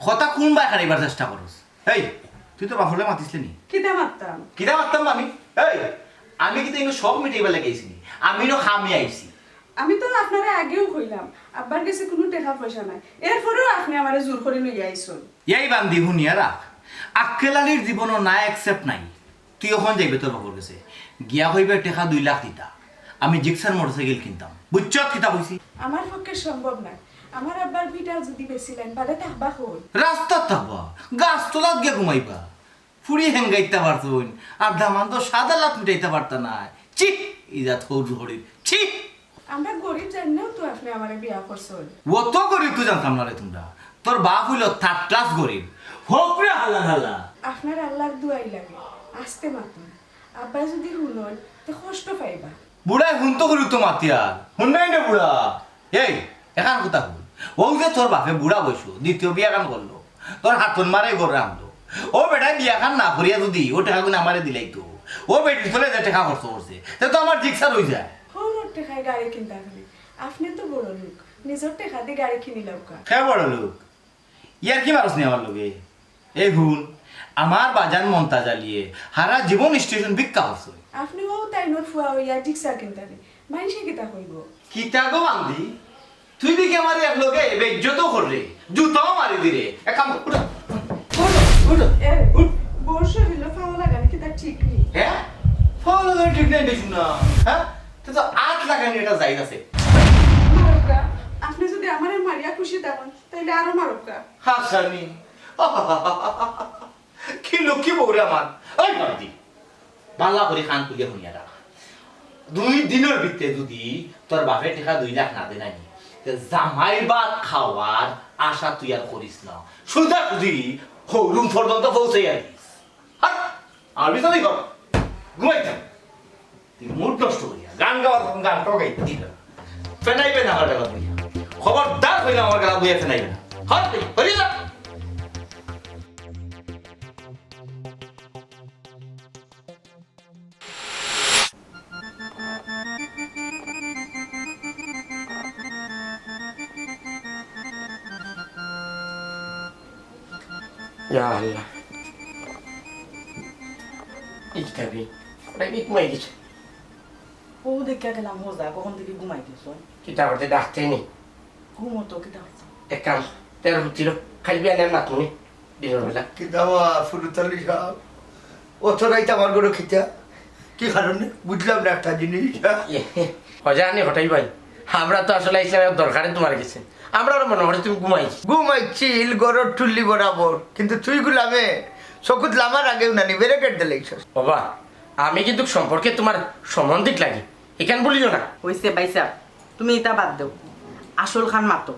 কথা কুন বায় খাড়াইবার চেষ্টা করস? এই, তুই তোর বাফরে মাতিসলে নি? কিতা মাততাম? কিতা মাততাম আমি? এই, আমি কিতা ইনো শখ মিটাইবার লাগি আইছি নি? আমি ইনো কামে আইছি। আমি তো আপনারে আগেও কইলাম, আব্বার গেছে কুনু টেকা পয়সা নাই, এরপরেও আপনি আমারে জোর করি লইয়া আইছন। এই বান্দি হুনিয়া রাখ, আক্কেল আলীর জীবনও না accept নাই। তুই অখন যাইবে তোর বাফর গেছে, গিয়া কইবে টেকা দুই লাখ দিতা, আমি জিক্সার মোটরসাইকেল কিনতাম। বুঝছত কিতা কইছি? আমার পক্ষে সম্ভব নায়। আমার আব্বার ভিটা যদি বেচিলাইন, বাদে থাকবা কই? রাস্তাত থাকবা, গাছ তলাত গিয়া ঘুমাইবা। ফুড়ি হেঙ্গাইতা পারছইন, আর দামান তো সাদা লাত মিটাইতা পারতা নায়। ছি, ইজাত হউর হরির, ছি। আমরা গরিব জানিয়াউ তো আপনি আমারে বিয়া করছন। অত গরিব তো জানতাম না রে তোমরা। তোর বাফ অইলো third class গরিব। হউক রে হালা হালা। আপনার আল্লার দোয়াই লাগে, আস্তে মাতুন। আব্বায় যদি হুনইন, তে কষ্ট পাইবা। বুড়ায় হুনতো করি তো মাতিয়ার। হুনইন রে বুড়া। এই, এখান কথা হুন। অউ যে তোর বাফে বুড়া বয়সো দ্বিতীয় বিয়া খান করলো। তোর হাতর মারে ঘরে আনলো। অউ বেটায় বিয়া খান না করিয়া যদি অউ টেকাগুন আমারে দিলাইতো, অউ বেটির তলে যে টেকা খরচ করছে, তে তো আমার জিক্সার অইযায়। হউরর টেকায় গাড়ি কিনতা পারি। আপনে তো বড় লোক, নিজর টেকা দি গাড়ি কিনি লাউক্কা। কে বড় লোক? ইয়ার্কি মারস নি আমার লগে? এই হুন, আমার বাজান মন্তাজ আলিয়ে হারা জীবন স্টেশন ভিক্ষা করছইন। আপনে অউ তাইনর ফুয়া অইয়া জিক্সার কিনতা নি, মাইনষে কিতা কইবো? কিতা গো বান্দি, তুই দেখি আমারে এক লগে বেইজ্জতও কররে, জুতাও মারি দিরে। এক কাম কর, উঠো, উঠো, উঠো, এ, উঠ। বউর শরীলো ফাও লাগানি কিতা ঠিক নি? হ্যাঁ? ফাও লাগানি ঠিক নাই নি হুনা, হ্যাঁ? তে তো আত লাগানি এটা জায়েজ আছে। মারুক্কা, আপনে যদি আমারে মারিয়া খুশি থাকইন, তাইলে আরো মারুক্কা। হাসানি। কি লক্ষ্মী বউ রে আমার। ওই বান্দি, বালা করি কান খুলিয়া হুনিয়া রাখ। দুই দিনর ভিতরে যদি তোর বাফে টেকা দুই লাখ না দেয় নাই, তে জামাই ভাত খাওয়ার আশা তুই আর করিস না। সোজাসুজি হউরুম পর্যন্ত পৌঁছাইয়া দিস। হাট, আর বিছানায় ঘর। ঘুমাই যা। তুই মুড নষ্ট করিয়া গান গাওয়ার তখন গানটাও গাইতে দিল। ফেনাইবে না আমার গলা বইয়া। খবরদার কইলাম আমার গলা বইয়া ফেনাইবে না। হাট, হরি যা। ইয়া আল্লাহ। ইকতাবি। ওটা কি ঘুমাই গেছে? ও দেখিয়া গেলাম হোজা, কখন থেকে ঘুমাই গেছো? কিতা করতে ডাকতে নি? ঘুমো তো, কিতা করতে? এক কাম, তেরো ফুটিল, খাইবি আনে নাতনি, দিনের বেলা। কিতা বা, ফুরুতালি সাহেব? অত রাইত আমার ঘরো কিতা? কি কারণে? বুঝলাম না একটা জিনিস, হ্যাঁ? ইয়ে, হজা আনি হটাই ভাই, আমরা তো আসলে ইসলামের দরকারে তোমার গেছে। আমরা আরো মনে করি তুমি ঘুমাইছি। ঘুমাইছিল, ঘরর ঠুল্লি বরাবর। কিন্তু তুই গুলামে চকুত লামার আগেও নানি ব্যারিকেড দিলাইছস। বাবা, আমি কিন্তু সম্পর্কে তোমার সম্বন্ধিক লাগি, এখান বলিও না। হইছে ভাইসাব, তুমি ইতা বাদ দেও, আসল খান মাতো।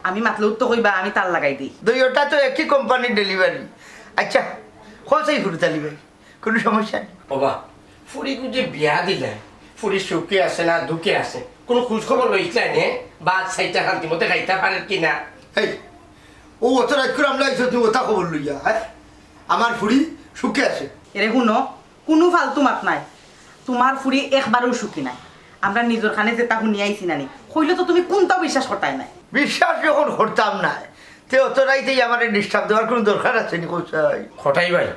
আমি মাতলেউ তো কইবা আমি তার লাগাই দেই। দুইওটা তো একই কোম্পানির ডেলিভারি। আচ্ছা, কও চাই ফুরুতালি ভাই, কোনো সমস্যা নাই। বাবা, ফুরিগু যে বিয়া দিলে, ফুরি সুখে আছে না দুঃখে আছে, কোনো খোঁজ খবর লইছিলাই নে? ভাত চাইটা শান্তি মতে খাইতা পারের কি না? এই, ও অত রাইত করি আমরার ইজ্জত নিয়া অতা খবর লইয়া, হ্যাঁ? আমার ফুড়ি সুখে আছে। এরে হুনো, কুনু ফালতু মাত নাই। তুমার ফুড়ি একবারেউ সুখী নায়। আমরা নিজর কানে যেতা হুনিয়া আইছি নানি, কইলে তো তুমি কুনতাউ বিশ্বাস করতায় নায়। বিশ্বাস যখন করতাম নায়, তে অত রাইতে আমারে disturb দেওয়ার কুনু দরকার আছে নি, কও চাই? কটাই ভাই,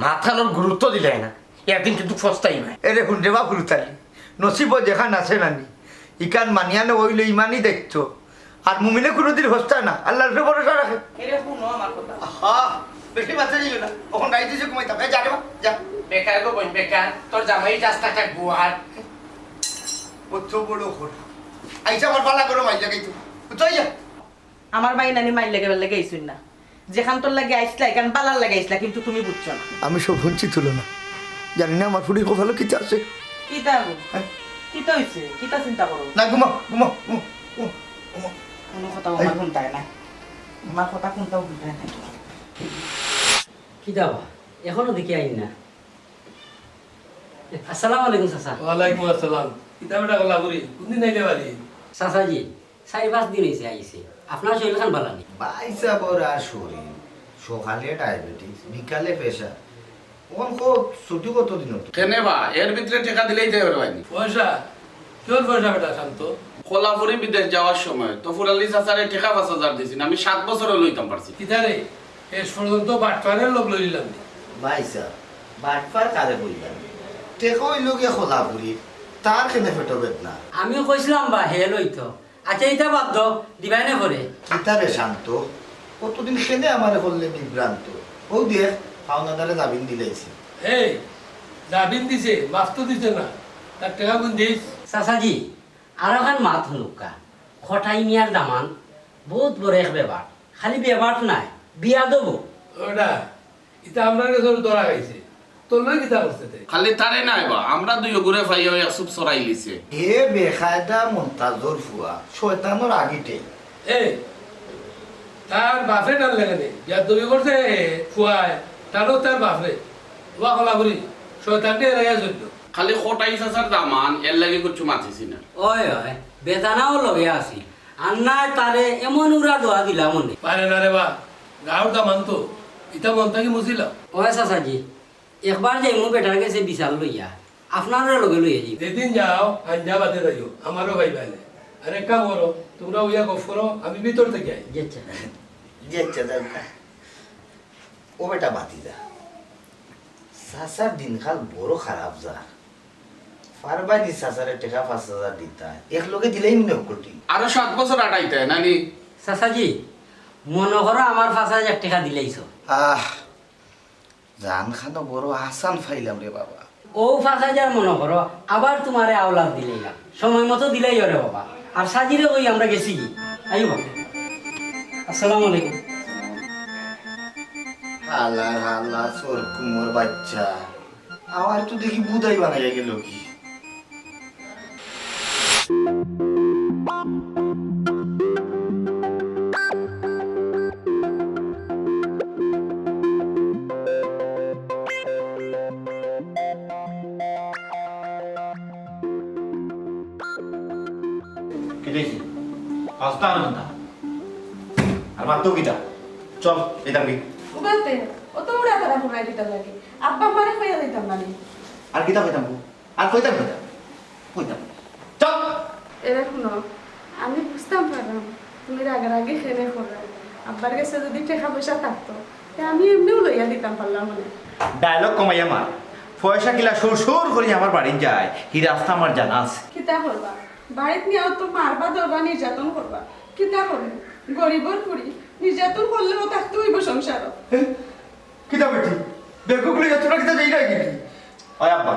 মাতখানর গুরুত্ব দিলায় না, একদিন কিন্তু পস্তাইবায়। এরে হুন রে বা ফুরুতালি, নসিবো যেখান আছে নানি, ইখান মানিয়া নেওয়া অইলো ইমানি দায়িত্ব। আর মুমিনে কুনুদিন পস্তায় না, আল্লার উপরে ভরসা রাখে। এরে হুনো আমার কথা। আহা, বেশি মাথা দিও না, অখন রাইত অইছে, ঘুমাইতাম। এই যা রে বা, যা। বেকার গো বইন, বেকার। তোর জামাই রাস্তা থাকবো আর। অত বড় কথা। আইসা আমার বালা গরম আইসা গেছে। তুই যা। আমার ভাই নানি মাইর লাগি বালা লাগি আইছইন না। যেখান তোর লাগি আইছলা, ইখান বালার লাগি আইছলা, কিন্তু তুমি বুঝছো না। আমি সব হুনছি তুলনা। জানি না আমার ফুড়ির কপালো কিতা আছে। কিতা গো? হ্যাঁ? কিতা অইছে? কিতা চিন্তা করো? না, ঘুমাও, ঘুমাও, ঘুমাও, ঘুমাও, ঘুমাও। কুনু কথা আমার হুনতায় না। আমার কথা কুনতাউ হুনতায় না। কিতা বা? এখনো দেখি আইন না। আসসালামু আলাইকুম চাচা। ওয়ালাইকুম আসসালাম। কিতা বেটা কলাপুরি, কুনদিন আইলে বাড়ি? চাচাজি, চাইর পাঁচ দিন অইছে আইছি। আপনার শরীর খান বালা নি? ভাইসাবর আর শরীর, সকালে ডায়াবেটিস, বিকালে প্রেশার। অখন কও ছুটি কতদিন অইতো? কেনে বা, এর ভিতরে টেকা দিলেই যাইবার পাইনি। পয়সা? কিওর পয়সা বেটা শান্ত? কলাপুরি বিদেশ যাওয়ার সময় তফুর আলী চাচারে টেকা পাঁচ হাজার দিছইন, আমি সাত বছরে লইতাম পারছি। কিতারে, শেষ পর্যন্ত বাটপারের লগ লইলাম নি? ভাইসাব, বাটপার কারে কইলাম? টেকা অইলো গিয়া কলাপুরির, তার কেনে পেটো বেদনা? আমিও কইছলাম বা, হে লইতো। আচ্ছা, ইতা বাদ দেও, দিবায় নে পরে। কিতা রে শান্ত, কতদিন কেনে আমারে করলে বিভ্রান্ত? অউ দেখ, পাওনাদারে জামিন দিলাইছে। এই, জামিন দিছে, মাফ তো দিছে না, তার টেকা কুন দিস? চাচাজি, আরোখান মাত হুনুক্কা, কটাই মিয়ার দামান বউত বড় এক বেবাট, খালি বেবাট নায়, বিয়াদবও। ওটা ইতা আমরার গেছে ধরা খাইছে। তোর লগে কিতা করছে তে? খালি তারে নায় বা, আমরা দুইওগুরে পাইয়া অউ এক চুপ চড়াইলিছে। হে বেকায়দা মন্তাজর ফুয়া, শয়তানর আগিটে। এই, তার বাপে টানলে কেনে? বেয়াদবি করছে হে ফুয়ায়, টানো তার বাপরে। ওয়া কলাপুরি, শয়তানরে এড়াইয়া চললো। খালি কটাই চাচার দামান, এর লাগি কিচ্ছু মাতিছি না। ওই, ওই, বেদানাও লগে আছি। আর নায় তারে এমন উড়া দোয়া দিলাম মনে। পারে না রে বা, গাঁওর দামান তো, ইতা মন থাকি মুছিলাম। ওই চাচাজি, একবার যাইমু বেটার গেছে বিচার লইয়া, আপনারও লগে লইয়া যাইমু। যেদিন যাও, আঞ্জা বাদে যাইও, আমারও ভাই বাইরে। আর এক কাম করো, তুমরা অইয়া গফ করো, আমি ভিতর থাকি আই। জি আচ্ছা। জি আচ্ছা, যাও। ও বেটা বাতিজা, চাচার দিনকাল বড় খারাপ যার। পারবায় নি চাচারে টেকা পাঁচ হাজার দিতা, একলগে দিলেই মনে অয় কঠিন। আরো সাত বছর আটাইতে, নানি? চাচাজি, মনো করো আমার পাঁচ হাজার টেকা দিলাইছো। আহ, জান খানো বড় আসান পাইলাম রে বাবা। অউ পাঁচ হাজার মনো করো, আবার তুমারে আওলাদ দিলাইলাম। সময় মতো দিলাইও রে বাবা। আর সাজিরে কই আমরা গেছি কি? আইও বাবা। আসসালামু আলাইকুম। হালা হালা, চোর কুমোর বাইচ্চা। আমার তো দেখি বুধাই বানাইয়া গেল কি। কিতা অইছে? আস্তা আনন্দা। আর মাত্র কিতা? চল, এই দাবি। উবাতে, অত উড়া তারা হুনাই দিতাম লাগে। আব্বা আমারে কইয়া দিতাম না নি। আর কিতা কইতাম গো? আর কইতাম, কইতাম। কইতাম। চল। এরে হুনো, আমি বুঝতাম পারলাম, তুমি রাগারাগি কেনে কররায়। আব্বার গেছে যদি টেকা পয়সা থাকতো, তে আমি এমনেউ লইয়া দিতাম পারলাম অনে। Dialogue কমাইয়া মার। পয়সা কিলা সুর সুর করি আমার বাড়িত যায়, হি রাস্তা আমার জানা আছে। কিতা করবা? বাড়িত নিয়াও তো মারবা, ধরবা, নির্যাতন করবা। কিতা করমু? গরিবর ফুড়ি, নির্যাতন করলেও থাকতে অইবো সংসারো। এ? কিতা বেটি? বেকুব লইয়া তোরা কিতা যাইরায় কিতা? ওই আব্বা,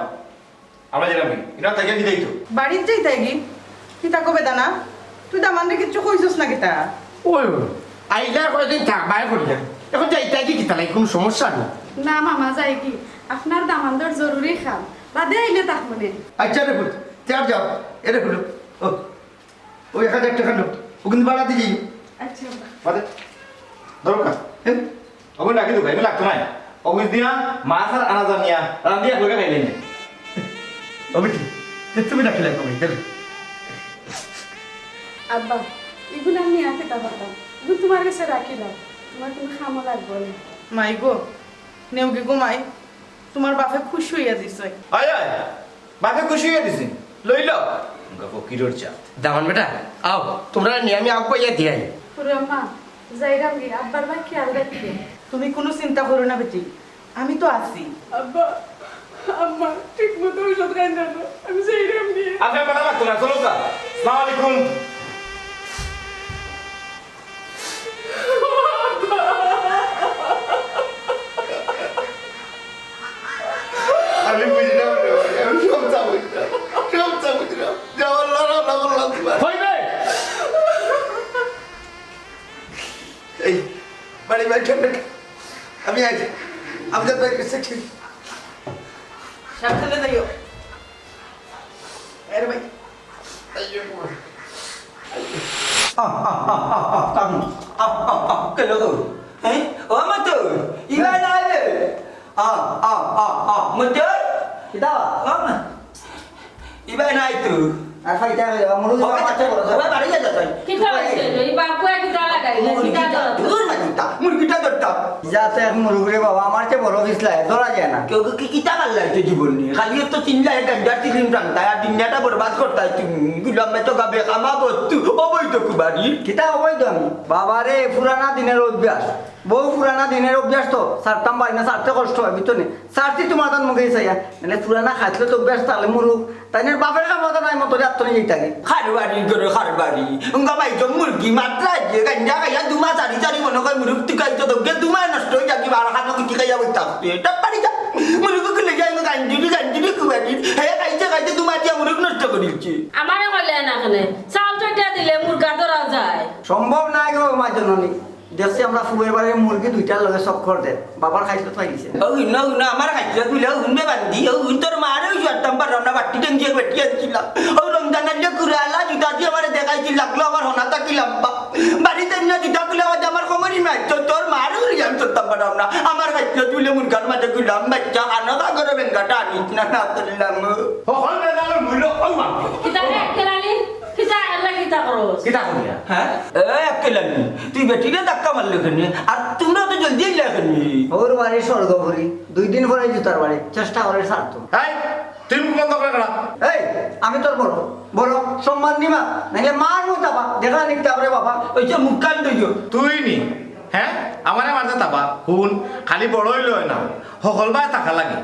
আমরা যাইরাম কি? ইনো থাকি কিতা অইতো? বাড়িত যাইতায় কি? কিতা কবে দানা? তুই দামানরে কিচ্ছু কইছস না কিতা? ওই, ওই, আইলা কয়দিন থাকবায় করিয়া। এখন যাইতায় কি কিতা লাগি? কুনু সমস্যা নি? না মামা, যাইগি। আপনার দামান্দর জরুরি কাম। বাদে আইলে থাকমুনে। আচ্ছা রে পুত, তে আর যাও। এরে হুনো। ও, ওই এক হাজার টেকা নোট। অগুন বাড়া দি যাইও। আচ্ছা, আব্বা। বাদে। দরকার। হ্যাঁ? অগুন রাখি দেবো, এগুন লাগতো নায়। অগুন দিয়া মাছ আর আনাজ আনিয়া রান্ধিয়া একলগে খাইলে নে। ও বেটি, তে তুমি রাখিলে কবে? দেবে। আব্বা, ইগুন আমি আর কিতা পারতাম? ইগুন তুমার গেছে রাখিলাও। তোমার কোনো কামও লাগবো না। মাই গো, নেওগি গো মাই, তোমার বাপে খুশি অইয়া দিছে। আয়, আয়, বাপে খুশি অইয়া দিছে, লইল। মুখা ফকিরর জাত। দামান বেটা, আও, তোমরা নিয়া আমি আগুয়াইয়া দিয়াই। পুরো আম্মা, যাইরাম গি, আব্বার বা খেয়াল রাখিও। তুমি কোনো চিন্তা করো না বেটি, আমি তো আছি। আব্বা, আম্মা, ঠিক মতো ঔষধ খাইন জানো, আমি যাইরাম গি। আচ্ছা, বেটা, রাখতো না, চলো কা। আসসালামু আলাইকুম। আমি বুঝলাম রে ভাই, আমি সব তা বুঝলাম, সব তা বুঝলাম। যা বললাম, আমরা বললাম তোমার। হইবে। এই, বাড়ি বাইর করবে। আমি আই, আমি তো বাইর করছি, ঠিক। সাবধানে যাইও। আরে ভাই। আহ, আহ, আহ, আহ, আহ, আহ, আহ, আহ, কেন গো? হ্যাঁ? ও মতন, ইবা না রে। আহ, আহ, আহ, আহ, মতন? কিতা? ও মা। ইবা নাই তো। আর ফাইটা হইলো, মুরুগ ও বাবা, বাচ্চা বড় ও বাবা, বাড়ি যা, যা, যা। কিতা হইছে? এই বাপুয়া কিতা লাগাইলা? মুরগি কিতা কিতা? ধরো? দূর না কিতা? মুরগিটা ধরতাম। যা তো এক মুরুগ রে বাবা, আমার চেয়ে বড় বিছলা, ধরা যায় না। কেউ কি কিতা পারলাই তো জীবন নিয়ে? খালি তো চিল্লা এক গান্ডার চিলিম টানতায়, আর দুনিয়াটা বরবাদ করতায় তুমি। গুলাম মে তো গাবে কামা বস্তু, অবৈধ কুবারি। কিতা অবৈধ আমি? বাবা রে, পুরানা দিনের অভ্যাস। বউ পুরানা দিনের অভ্যাস তো, ছাড়তাম পারি না, ছাড়তে কষ্ট হয়, বুঝছো নি? ছাড়ছি তোমার তান মুখে চাইয়া। মানে পুরানা খাইছিল তো অভ্যাস, তাহলে মুরুগ। তাইন বাপের কাম কথা নাই মতো, রাত তো নিয়ে যাইতাগি। খারবারি করে খারবারি। উঙ্গা ভাই তো মুরগি মাত্রা যে গাঞ্জা খাইয়া দুমা চারি চারি মনে কয় মুরুগ তুকাইতো তো গে দুমা নষ্ট হয়ে যাবি, বারো খানো কিছু খাইয়া বই থাকতে। এটা পারি যা। মুরুগ খুলে যায় গাঞ্জুরি গাঞ্জুরি কুবারি। হে খাইতে খাইতে দুমা দিয়া মুরুগ নষ্ট করিলছে। আমারে কইলে না কেনে? চাউল চটিয়া দিলে মুরগা ধরা যায়। সম্ভব নাই গো, মা জননী। দেখছি আমরা ফুয়ের বাড়ির মুরগি দুইটার লগে চক্কর দে। বাবার খাইছলত পাই গেছে। ও হুন, ও হুন, আমার খাইছলত বুলে, ও হুন বে বান্দি, ও হুন তোর মারে ওই জোয়ারতাম পারলাম না, বাট্টি ডেঙ্গিয়ে বেটি আনছিলাম। ও রমজান আইলে কুড়ালা জুতা দিয়া আমারে দেখাইছিল, লাগলো আমার হনা থাকি লাম্বা। বাড়িত আইনা জুতা খুলে আমারে আমার কোমরি মারতো, তোর মারে ওই আমি চলতাম পারলাম না। আমার খাইছলত বুলে মুরগার মাঝে গুলাম বাচ্চা, আনো কাগরে বেঙ্গাটা আনিস না, না করলাম। হকল বেঙ্গালোর মূল্য ওই মারতো। কিতা রে, কেলালি? কিতা, আল্লাহ কিতা করস? কিতা করিয়া? হ্যাঁ? এ, কেলানি, তুই বেটিরে ধাক্কা মারলে কেনে? আর তোমরা তো জলদি আইলা কেনে? ওর বাড়ি স্বর্গপুরি, দুই দিন পরে জুতার বাড়ি, চেষ্টা করে ছাড়তো। এই, তুই মুখ বন্ধ করে কেডা? এই, আমি তোর বড়, বড়, সম্মান নিবা, নাইলে মার মতো আবার, দেখা নিতে পারে বাবা। ওই যে মুখ কান ধইও। তুই নি, হ্যাঁ? আমারে মারতে তাবা, হুন, খালি বড় অইলে অয় না, হকল বায় থাকা লাগে।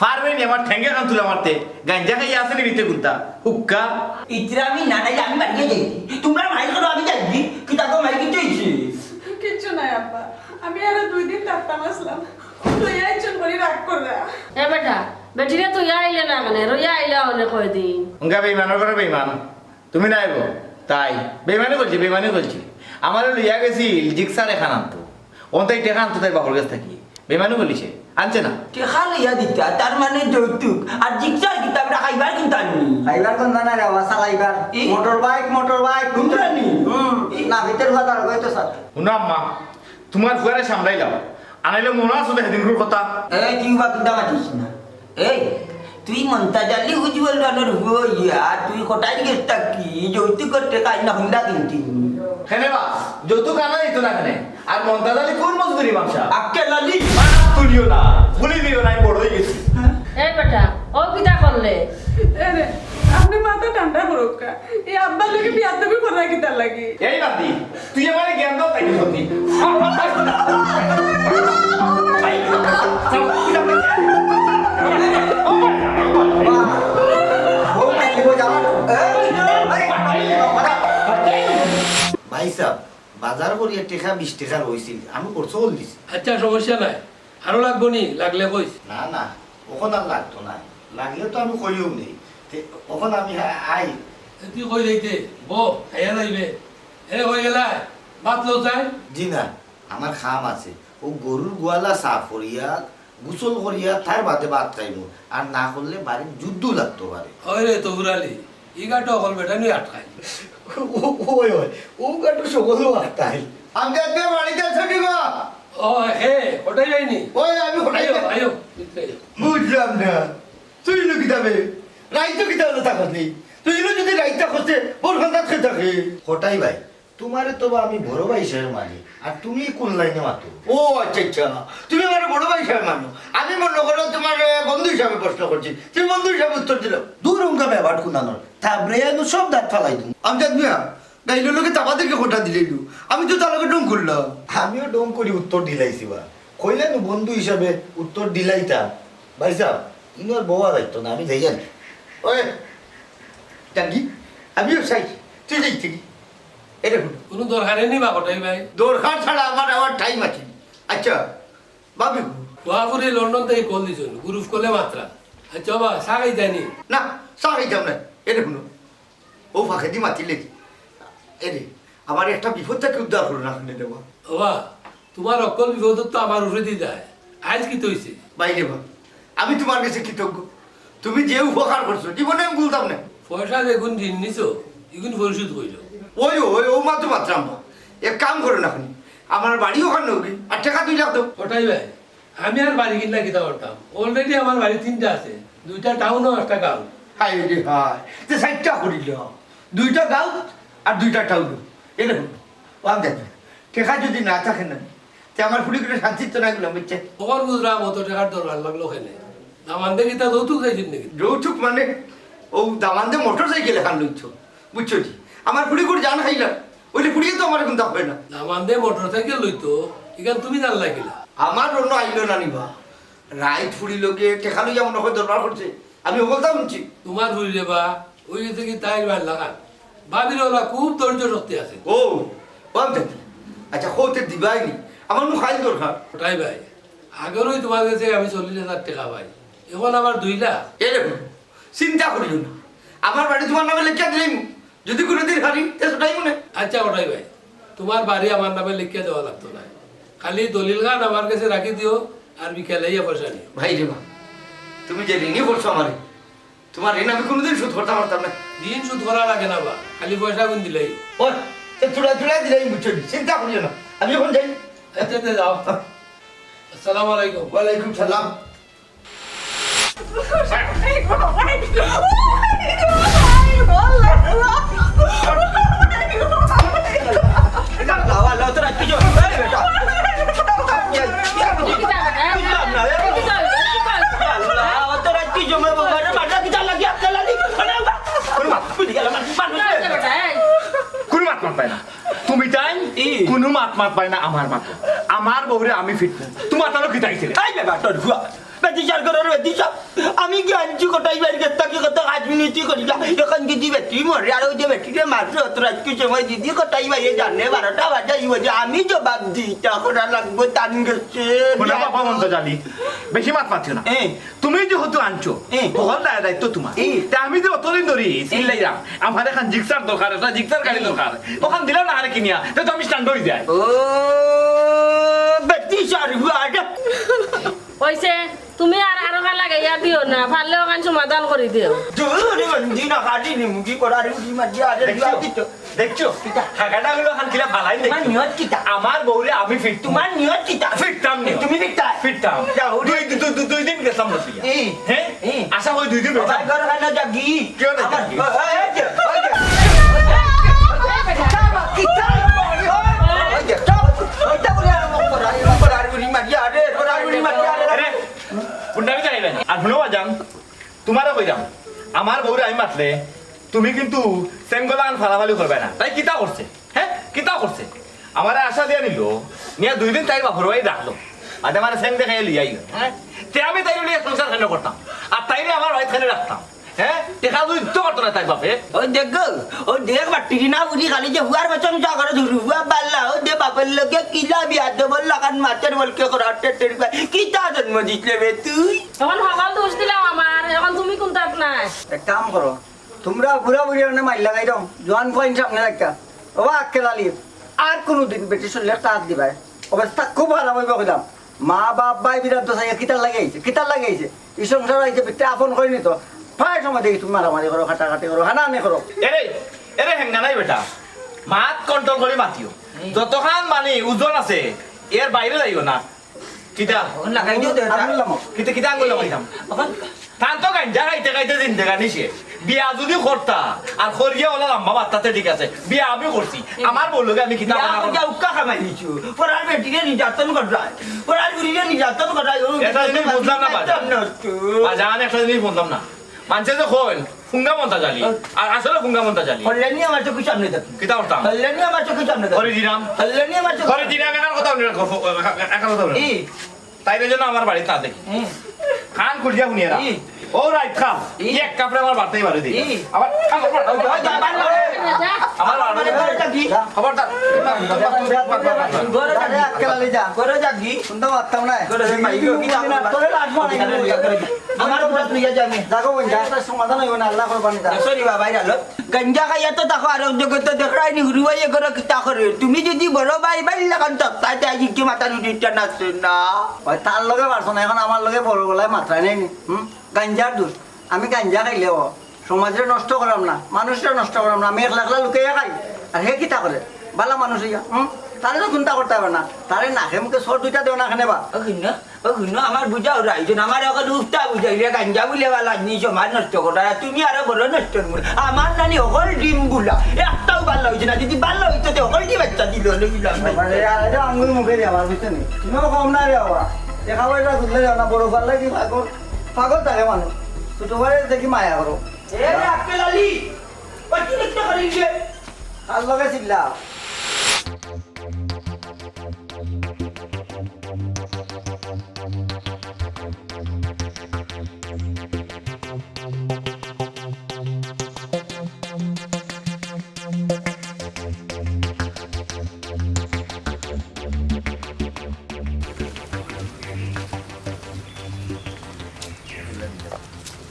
পারবে নি আমার ঠেঙ্গে খান তুলে মারতে? গাঞ্জা খাইয়া আছে নি ভিতরে কুন্তা? হুক্কা? ইতরা আমি না নাইলে আমি বাড়িয়ে যাই। তোমরা মাইর করো, আমি যাই। কিতা গো মাইর কিতা হইছে? কিচ্ছু নাই আব্বা, আমি আরো দুই দিন থাকতাম আসলাম। তুই একজন করি রাগ কররা। এ বেটা, বেটিরে তুই আইলে না কেনে? রইয়া আইলা অনে কয়দিন। উঙ্গা বেইমানর ঘরে বেইমান। তুমি নাই গো, তাই বেমানি করছি, বেমানি করছি। আমারে লইয়া গেছিল জিক্সার এখান আনতো, অন তাই টেকা আনতো তাই বাপর কাছ থাকি। বেমানি করলিছে, আনছে না। টেকা লইয়া দিতা, তার মানে যৌতুক। আর জিক্সার কিতা আমরা খাইবার কিনতা নি? খাইবার কিনতা না রে বাবা, চালাইবার। ই? মোটর বাইক, মোটর বাইক, তোমরা নি? হুম। ই? না, ভিতর হওয়া তার হয়তো স্যার। হুনো আম্মা, তোমার ফুয়ারে সামলাইলাম, আনাইলে মনে আছে তো সেদিনকুর কথা? এ, তুই বা কিতা মাতিস না। এই, তুই মন্তাজ আলী উজ্জ্বল রানোর বউ ইয়া, তুই কটাই গেছ থাকি, যৌতুক করতে কাজ না হুন্ডা কিনতি। কেনে বা, যৌতুক আনা দিত না কেনে? আর মন্তাজ আলী কোন মজদুরি ব্যবসা? আক্কেল আলী। মাত তুলিও না, ভুলি দিও না, আমি বড় হয়ে গেছি। এই বেটা, ও কিতা করলে? এরে, আপনি মাথা ঠান্ডা করুক কা। এই আব্বার লগে বিয়াদবি করা কিতা লাগি? এই বান্দি, তুই আমারে জ্ঞান দাও তাই সত্যি। ভাই সাহেব, বাজার করিয়া টেকা বিশ টেকা রইছিল, আমি খরচ করি দিছি। আচ্ছা, সমস্যা নাই, আরো লাগবো নি? লাগলে কইস। না, না, অখন আর লাগতো না, লাগলে তো আমি কইও নি। তে অখন আমি আ-, আই। এ, তুই কই যাইতে? বো, খাইয়া যাইবে। এ, কই গেলা? ভাত লও চাই? জি না, আমার কাম আছে। ও গরুর গোয়ালা সাফ করিয়া, গোসল করিয়া, তার বাদে ভাত খাইমু। আর না করলে বাড়ির যুদ্ধ লাগতো পারে। হয় রে তবুর আলী, ই গাটো অকল বেটা নি আটকাই। ও, ও, ওই, ওই, ও গাটো সকলও আটকাই। আমি আজকে বাড়িতে আছো নি বা? ও, হে, ওটাই যাইনি। ওই, আমি ওটাই আয়ো, যাই। আয়ো, ভিতরে আয়ো। বুঝলাম না। তুই ইনো কিতাবে? রাইতো কিতা হলো তা করলি? তুই ইনো যদি রাইতা করতে, বোর খান্দাত খেয়ে থাকে। কটাই ভাই, তোমারে তো বা আমি বড় ভাই হিসাবে মানি, আর তুমি কোন লাইনে মাতো? ও আচ্ছা আচ্ছা, তুমি আমারে বড় ভাই হিসাবে মানো, আমি মনে করো তোমারে বন্ধু হিসাবে প্রশ্ন করছি, তুমি বন্ধু হিসাবে উত্তর দিলাও। দূর হুঙ্গা ব্যাপার কুনানোর, থাবড়ে নু সব দাঁত ফালাই দিমু। আমজাদ মিয়া, গাইলো লোকে তাবা দেখে খোটা দিলাইলু, আমি তো তার লগে ঢং করলাম। আমিও ঢং করি উত্তর দিলাইছি বা, কইলে নু বন্ধু হিসাবে উত্তর দিলাইতাম। ভাই সাহেব, ইনোর বওয়া যাইতো না, আমি যাই জানি। ওই, ডাকি, আমিও চাই, তুই যাই থেকে। এটা হুনো। কোনো দরকারে নি বা কটাই ভাই? দরকার ছাড়া আমার, আমার টাইম আছে। আচ্ছা, ভাবি। ওয়াফুরি লন্ডন থেকে কল দিছইন, গ্রুপ কলে মাত্রা। আচ্ছা বাবা, চা খাইতায় নি? না, চা খাইতাম না। এটা হুনো, ও ফাঁকেদি মাতিলে কি? এরে, আমার একটা বিপদ থেকে উদ্ধার করো না, শুনে দেবো। বাবা, তোমার অকল বিপদ তো আমার উপরেদি যায়। আইজ কিতা অইছে? বাইরে বা, আমি তোমার কাছে কৃতজ্ঞ। তুমি যে উপকার করছো, জীবনে আমি ভুলতাম না। পয়সা যেগুন ঋণ নিছো, ইগুন পরিশোধ করিলাও। ওই, ওই, ও মাত্র মাত্রাম বা। এক কাম করো না, শুনি। আমার বাড়ি ওখানে হোক, আর টাকা দুই লাখ দাও। কটাই ভাই, আমি আর বাড়ি কিনলা কিতা করতাম? Already আমার বাড়ি তিনটা আছে, দুইটা টাউন ও একটা গাঁও। হায় রে হায়, তে চাইরটা করিল, দুইটা গাঁও আর দুইটা টাউন। এ দেখুন, ওয়ান দেখুন, টেকা যদি না থাকে না, তে আমার ফুড়ি করে শান্তির তো নাই গুলাম, বুঝছে? খবর বুঝলাম, অত টেকার দরকার লাগলো কেনে? দামান্দে কিতা যৌতুক চাইছেন নাকি? যৌতুক মানে, ও দামান্দে মোটর সাইকেল এখান লইছ, বুঝছো জি? আমার ফুড়ি করে জান খাইলাম, ওইলে ফুড়িয়ে তো আমার এখন দাম হয় না। দামান্দে মোটর সাইকেল লইতো, এখান তুমি জানলা কিলা? আমার অন্য আইলো না নিবা। রাইত ফুড়ি লোকে টেকা লইয়া মনে হয় দরবার করছে, আমি ওগুলতা শুনছি। তোমার ফুড়ি রে বা, ওই গেছে কি তাই ভাই লাগান। ভাবির ওলা খুব ধৈর্য শক্তি আছে। ও, ও আমি জানি। আচ্ছা, হতে দিবাই নি। আমার নু খাইল দরকার। ওটাই ভাই, আগেরই তোমার কাছে আমি চল্লিশ হাজার টাকা পাই, এখন আবার দুই লাখ। এরে হুনো, চিন্তা করিও না, আমার বাড়ি তোমার নামে লেখিয়া দিলাইমু। যদি কোনোদিন হারি, তে ছুটাইমু না। আচ্ছা ওটাই ভাই, তোমার বাড়ি আমার নামে লেখিয়া দেওয়া লাগতো না, খালি দলিল খান আমার কাছে রাখি দিও, আর বিকালে ইয়া পয়সা নিও। ভাই রে বা, তুমি যে ঋণী করছো আমারে, তোমার ঋণ আমি কোনোদিন শোধ করতে পারতাম না। ঋণ শোধ করা লাগে না বা, খালি পয়সা গুন দিলেই। ও, তো চুড়া চুড়া দিলেই বুঝছো নি, চিন্তা করিও না, আমি এখন যাই। আচ্ছা, আচ্ছা, যাও। আসসালামু আলাইকুম। ওয়ালাইকুম সালাম। কোনো মাত মাত পায় না। তুমি তাই ই। কোনো মাত মাত পায় না আমার মাত। আমার বউরে আমি ফিট না। তোমার তাহলে কিতা আইছে রে? এই বেটা, তোর ফুয়া। বেটি সার করে রে, বেটি সার। আমি কি আনছি কটাই বাইরে গেছে, তাকে কত আজ মিনিটই করি না। এখন যদি বেটি মরে, আর ওই যে বেটিরে মারছে, অত রাত কি সময় যদি কটাই বাইরে জানে, বারোটা বাজে, এই বাজে, আমি জবাব দিই, তা করা লাগবো, তান গেছে। শোনা বাবা, মন তো জানি। বেশি মাত মাতিও না। এ। তুমি যেহেতু আনছো, এ। বহল দায় দায়িত্ব তোমার। এ। তা আমি যে অতদিন ধরি চিল্লাইলাম, আমার এখন জিক্সার দরকার, একটা জিক্সার গাড়ি দরকার। ওখান দিলাম না আরে কিনিয়া, তা তো আমি স্ট্যান্ড হয়ে যাই। ও, বেটি সার, গুয়াটা। কইছে, তুমি আর আরো কান লাগাইয়া দিও না, পারলে ওখান সমাধান করি দিও। জোরে বন্দি না কাটি নিমুখি করার উঠি মাঝে আরে দেখছো? দিও দিত। দেখছো? কিতা? হাগাটা গুলো খান কিলা ফালাই দেখছো? তোমার নিয়ত কিতা? আমার বউরে আমি ফিরতাম। তোমার নিয়ত কিতা? ফিরতাম নিয়ত। তুমি ফিরতা? ফিরতাম। যাও, দুই, দুই, দুই, দুই দিন গেছলাম বসিয়া। এই, হ্যাঁ? এই। আশা করি দুই দিন বাবা, গেছলাম। ঘর খানা যাবি? কেউ না আমার, যাবি। ওই, ওই যে, ওই যে। কিতা? কিতা? ওই যে, চুপ। ওইটা বলে আর মুখ করা, এই মুখ করা, আর উড়ি মারি, আরে, আর উড়ি মারি, আরে। আরে, গুন্ডামি চাইবেন। আর শুনো বাজান, তোমারে কইলাম, আমার বউরে আমি মাতলে তুমি কিন্তু সেঙ্গলান ফালাফালি করবে না। তাই কিতা করছে? হ্যাঁ, কিতা করছে? আমারে আশা দিয়া নিল, নিয়া দুই দিন তাইর বাপর বাড়ি রাখলো। আর আমারে সেং দেখাই লিয়াই, হ্যাঁ? তে আমি তাইর লিয়া সংসার কেনে করতাম? আর তাইরে আমার বাড়িত কেনে রাখতাম? হ্যাঁ? টেকা দুই তো করতো না তাইর বাপে। ওই দেখ গো, ওই দেখ বাট্টি না বুঝি খালি যে ফুয়ার পেছন যা করে ধুরু ফুয়া বাল্লা, ওই দে বাপের লগে কিলা বিয়া দেবল লাগান মাতের বলকে করা টেটের পায়। কিতা জন্ম দিছলে বে তুই? তখন হকাল দোষ দিলাম আমার, এখন তুমি কোনটাত নাই? এক কাম করো, তোমরা বুড়া বুড়ি মানে মাইর লাগাই দাও, জোয়ান ফুয়াইন সামনে রাখতা। ও আক্কেল আলী, আর কোনোদিন বেটি শুনলে তার দিবায়। অবস্থা খুব খারাপ হইব কইলাম। মা বাপ ভাই বিরাট দোষ আইয়া কিতার লাগে আইছে, কিতার লাগে আইছে। এই সংসার আইছে বেটি আপন করে নিত। প্রায় সময় দেখি তুমি মারামারি করো, কাটাকাটি করো, হানাহানি করো। এরে, এরে হেঙ্গা নাই বেটা। মাত কন্ট্রোল করি মাতিও। যতখান মানে ওজন আছে, এর বাইরে যাইও না। কিতা? আঙুল লাগাই দিও তো এটা। আঙুল লাগাও। কিতা, কিতা আঙুল লাগাইতাম? অখন তান তো গাঞ্জা খাইতে খাইতে জিন্দেগানি শেষ। বিয়া যুদি করতা, আর করিয়া অলা লাম্বা মাততা তে ঠিক আছে। বিয়া আমি করছি। আমার বউর লগে আমি কিতা বিয়া কথা কইয়া উক্কা কামাই নিছু। পরার বেটিরে নির্যাতন কররায়। পরার বুড়িরে নির্যাতন কররায়। ও এটা জিনিস বুঝলাম না, বাজান। নষ্ট। বাজান, একটা জিনিস বুঝলাম না। মানষে যে কইন, ফুঙ্গা মন্তা জালি। আর আসলে ফুঙ্গা মন্তা জালি। কল্যাণী আমার চোখের সামনে দেখি। কিতা করতাম? কল্যাণী আমার চোখের সামনে দেখি। করে দিলাম। কল্যাণী আমার চোখের করে দিলাম, এখন কথা বলি, এখন কথা বলি। কি? তাইরে যেন আমার বাড়িত না দেখি। হুম। কান খুলিয়া হুনিয়া রাখ। ই। ও রাইত খাও। ই। এক কাপড়ে আমার বাড়িতেই বাড়ি দিই। ই। আবার, আবার, আবার, ওই, ওই, যা, বার করো। আমার বাড়ি ঘরে যাবি। খবরদার। ঘরে যাবি। আজকে লালি যা। ঘরে যাবি। শুনতে পারতাম না। ঘরে যাবি। তোরে লাশ বানাই দিবো। আমার ঘরে তুই যা, আমি। যাগো বোন, যা। এটা সমাধান হইব না, আল্লাহ করবানি যা। সরি বাবা, এই গেল। গাঞ্জা খাইয়া তো দেখো, আরো জগতে দেখরায়নি, হুরুবাইয়ে করে কিতা করে। তুমি যদি বড় ভাই, ভাই লাখান তক্তায়, তাই জিজ্ঞে মাথা নুটিটা নাচছে না। ওই তার লগে পারছো না, এখন আমার লগে বড় গলায় মাতরায় নাই নি। হুম? গাঞ্জার দোষ। আমি গাঞ্জা খাইলেও সমাজরে নষ্ট করাম না, মানুষরে নষ্ট করাম না। আমি একলা একলা লুকাইয়া খাই। আর হে কিতা করে? বালা মানুষ হইয়া। হুম? তারে তো চিন্তা করতে হবে না। তারে নাকে মুখে সর দুইটা দেও না কেনে বা। ও কিনা? ও হুনো, আমার বুঝাও রাইজন, আমার এখন উফতা বুঝাইলে গাঞ্জা বুলে বালা নি সমাজ নষ্ট করা, আর তুমি আরো বড় নষ্ট করে। আমার নানি হকল ডিম বুলা, একটাও বালা হইছে না, যদি বালা হইতো তে হকল ডিম বাচ্চা দিল, হলে দিলাম। বাবা রে, আর এটা আঙ্গুল মুখে দিয়ে আমার বুঝতে নেই। তুমিও কম না রে বাবা, দেখাবো এটা বুঝলে যাও না, বড় পারলে কি পাগল, পাগল থাকে মানুষ, ছোট পারে দেখি মায়া করো। এ রে আক্কেল আলী, অতিরিক্ত করিস রে। কার লগে চিল্লা?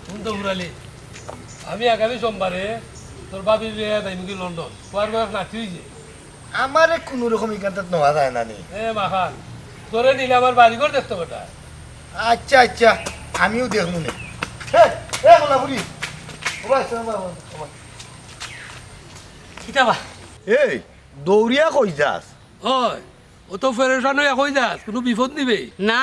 হুন তো ফুরালি, আমি আগামী সোমবারে তোর ভাবির বিয়া যাইমুগি লন্ডন। পুয়ার বয়স নাতি হইছে। আমারে কুনু রকম ইখানটাত নেওয়া যায় না নি। এ মাখান, তোরে নিলে আমার বাড়িঘর দেখতো বেটা। আচ্ছা, আচ্ছা, আমিও দেখমু নে। এ, এ, গোলাপুরি। ওবা, আসসালামু আলাইকুম, ওবা। কিতা বা? এই, দৌড়িয়া কই যাস? ওই, অত পেরেশান হইয়া কই যাস? কুনু বিপদ নিবে? না,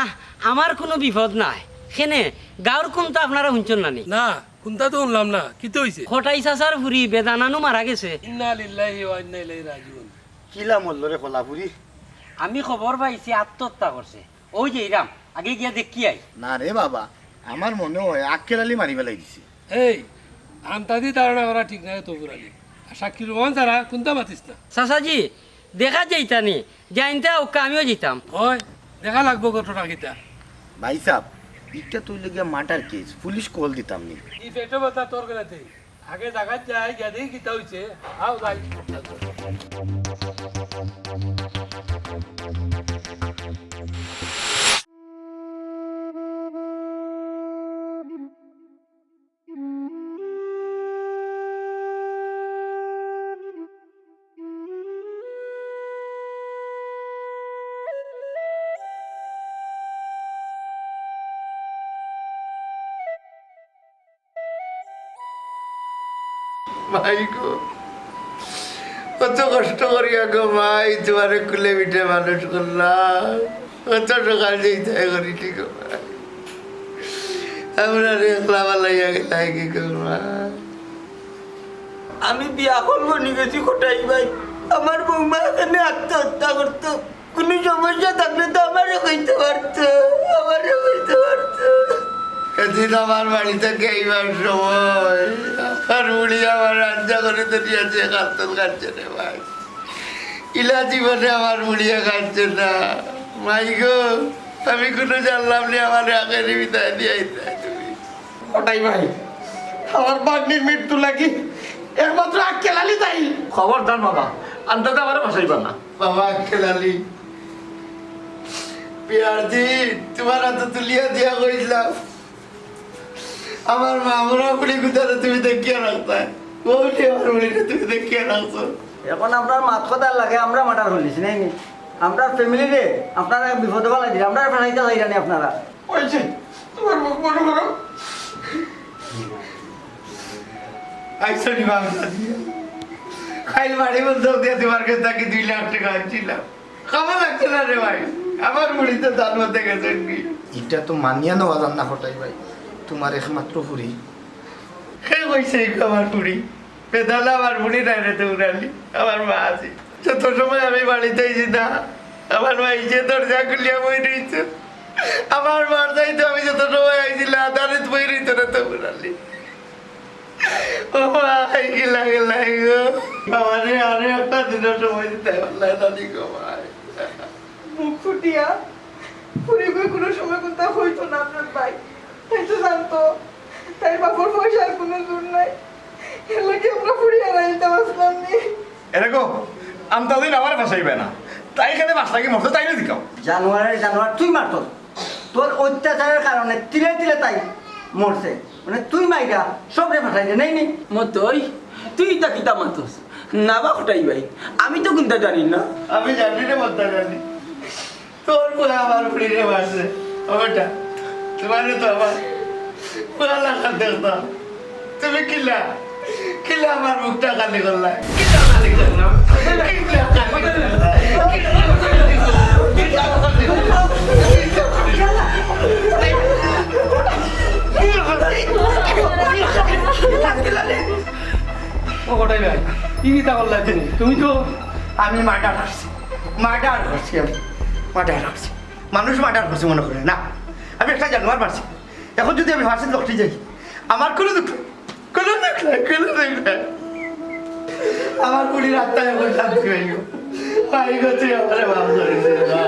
আমার কুনু বিপদ নাই। কেনে, গাঁওর কুন্তা আপনারা হুনছইন না নি? না, কুন্তা তো হুনলাম না। কিতা হইছে? কটাই চাচার ফুরি বেদানানু মারা গেছে। ইন্না লিল্লাহি ওয়া ইন্না ইলাইহি রাজিউন। কিলা মরল রে কলাপুরি? আমি খবর পাইছি আত্মহত্যা করছে। ওই যে ইরাম, আগে গিয়া দেখি আই। না রে বাবা, আমার মনে হয় আক্কেল আলী মারি ফেলাই দিছে। এই, আন্তাজি ধারণা করা ঠিক নায় তবুর আলী। আর সাক্ষী প্রমাণ ছাড়া কুন্তা মাতিস না। চাচাজি, দেখা যাইতা নি, যাইনতা অউক্কা আমিও যাইতাম। ওই, দেখা লাগবো ঘটনা কিতা। ভাই সাব, ইটা তো অইলো গিয়া murder case, পুলিশ কল দিতাম নি। ই পেটো ব্যথা তোর গেলাতে। আগে জাগাত যাই, গিয়া দেখি কিতা হইছে। আও যাই। মাই গো, কত কষ্ট করিয়া গো মাই, তুমারে কুলে পিঠে মানুষ করলাম, কত সকাল যাইতে করি ঠিক মাই, আমরারে একলা ফালাইয়া গেলায় কি গো মাই? আমি বিয়া করবো নি গেছি কটাই ভাই, আমার বৌমা এখানে আত্মহত্যা করতো। কুনু সমস্যা থাকলে তো আমারে কইতে পারতো, আমারে কইতে পারতো। সেদিন আমার বাড়িত থাকি আইবার সময় আমার বুড়ি আমার রান্না করি ধরিয়া যে কান্দন কান্দছে রে ভাই। ইলা জীবনে আমার বুড়িয়ে কান্দছে না। মাই গো, আমি কুনু জানলাম নি আমারে আখেরি বিদায় দিয়া আইতায় তুমি। কটাই ভাই, আমার ভাগ্নির মৃত্যু লাগি একমাত্র আক্কেল আলী দায়ী। খবরদার বাবা, আন্তাজে আমারে ফাঁসাইবা না। বাবা আক্কেল আলী, বিয়ার দিন তুমার আতো তুলিয়া দিয়া কইছলাম, আমার মা মরা বুড়ি গুতারে তুমি দেখিয়া রাখতায়, অউ নি আমার বুড়িরে তুমি দেখিয়া রাখছো। এখন আপনার মাত কথার লাগি আমরা murder করলিছি, নায় নি? আমরার family রে আপনারা বিপদো ফালাই দিরা, আমরারে ফালাইতা চাইরা নি আপনারা। ওই যে, তুমার মুখ বন্ধ করো। আইসো নি বাংলা দিয়া। কাইল বাড়ি বন্ধক দিয়া তুমার কাছ থাকি দুই লাখ টেকা আনছিলাম। খাওয়া লাগছে না রে ভাই। আমার বুড়ি তো তার মধ্যে গেছে কি? ইটা তো মানিয়া নেওয়া যার না কটাই ভাই। তুমার একমাত্র ফুরি। কে কইছে ইগু আমার ফুড়ি? বেদনা আমার ফুড়ি নায় রে তৌর আলী, আমার মা আছে। যত সময় আমি বাড়িত আইছি না, আমার মা ইসে দরজা খুলিয়া বই রইছে। আমার মার চাইতো আমি যত সময় আইছি না, দাঁড়িত বই রইতো না তৌর আলী। ও মা, আই গেলা গেলা গো। আমারে আরে একটা দিনও সময় দিতে পারলে না নি গো ভাই। মুখ ফুটিয়া ফুড়ি কই কোনো সময় কোনটা হইতো না আপনার ভাই। তাই তো জানতো, তাই বাপর পয়সার কোনো জোর নাই। এর লাগি আমরা ফুড়ি হারাইতে পারছিলাম নি। এরে গো, আমতা দিন আমারে ফাঁসাইবে না। তাই কেনে পাঁচ লাখি মরছে, তাইরে জিকাও। জানোয়ারের জানোয়ার তুই মারতস। তোর অত্যাচারের কারণে তিলে তিলে তাই মরছে। মানে তুই মাইরা সবরে ফাঁসাই দে, নেই নি? মতই, তুই ইতা কিতা মাতস? না বা কটাই ভাই, আমি তো কুন্তা জানি না। আমি জানি রে, মন্তা জানি। তোর পুয়া আমার ফুড়িরে মারছে। ও বেটা, তোমারে তো আমার পুয়া লাখান দেখতাম। তুমি কিলা, কিলা আমার মুখটা খালি করলা? কিলা খালি করলা? কিলা খালি করলা? ও কটাই ভাই, কি কিতা করলা তুমি? তুমি তো আমি মার্ডার করছি, মার্ডার করছি আমি, মার্ডার করছি। মানুষ মার্ডার করছি মনে করে না, আমি একটা জানোয়ার মারছি। এখন যদি আমি ফাঁসিত লটকি যাই, আমার কোনো দুঃখ, কোনো দুঃখ নাই, কোনো দুঃখ নাই। আমার ফুড়ির আত্মা এখন শান্তি পাইব। ভাই গো, তুই আমারে মাফ করে দে না।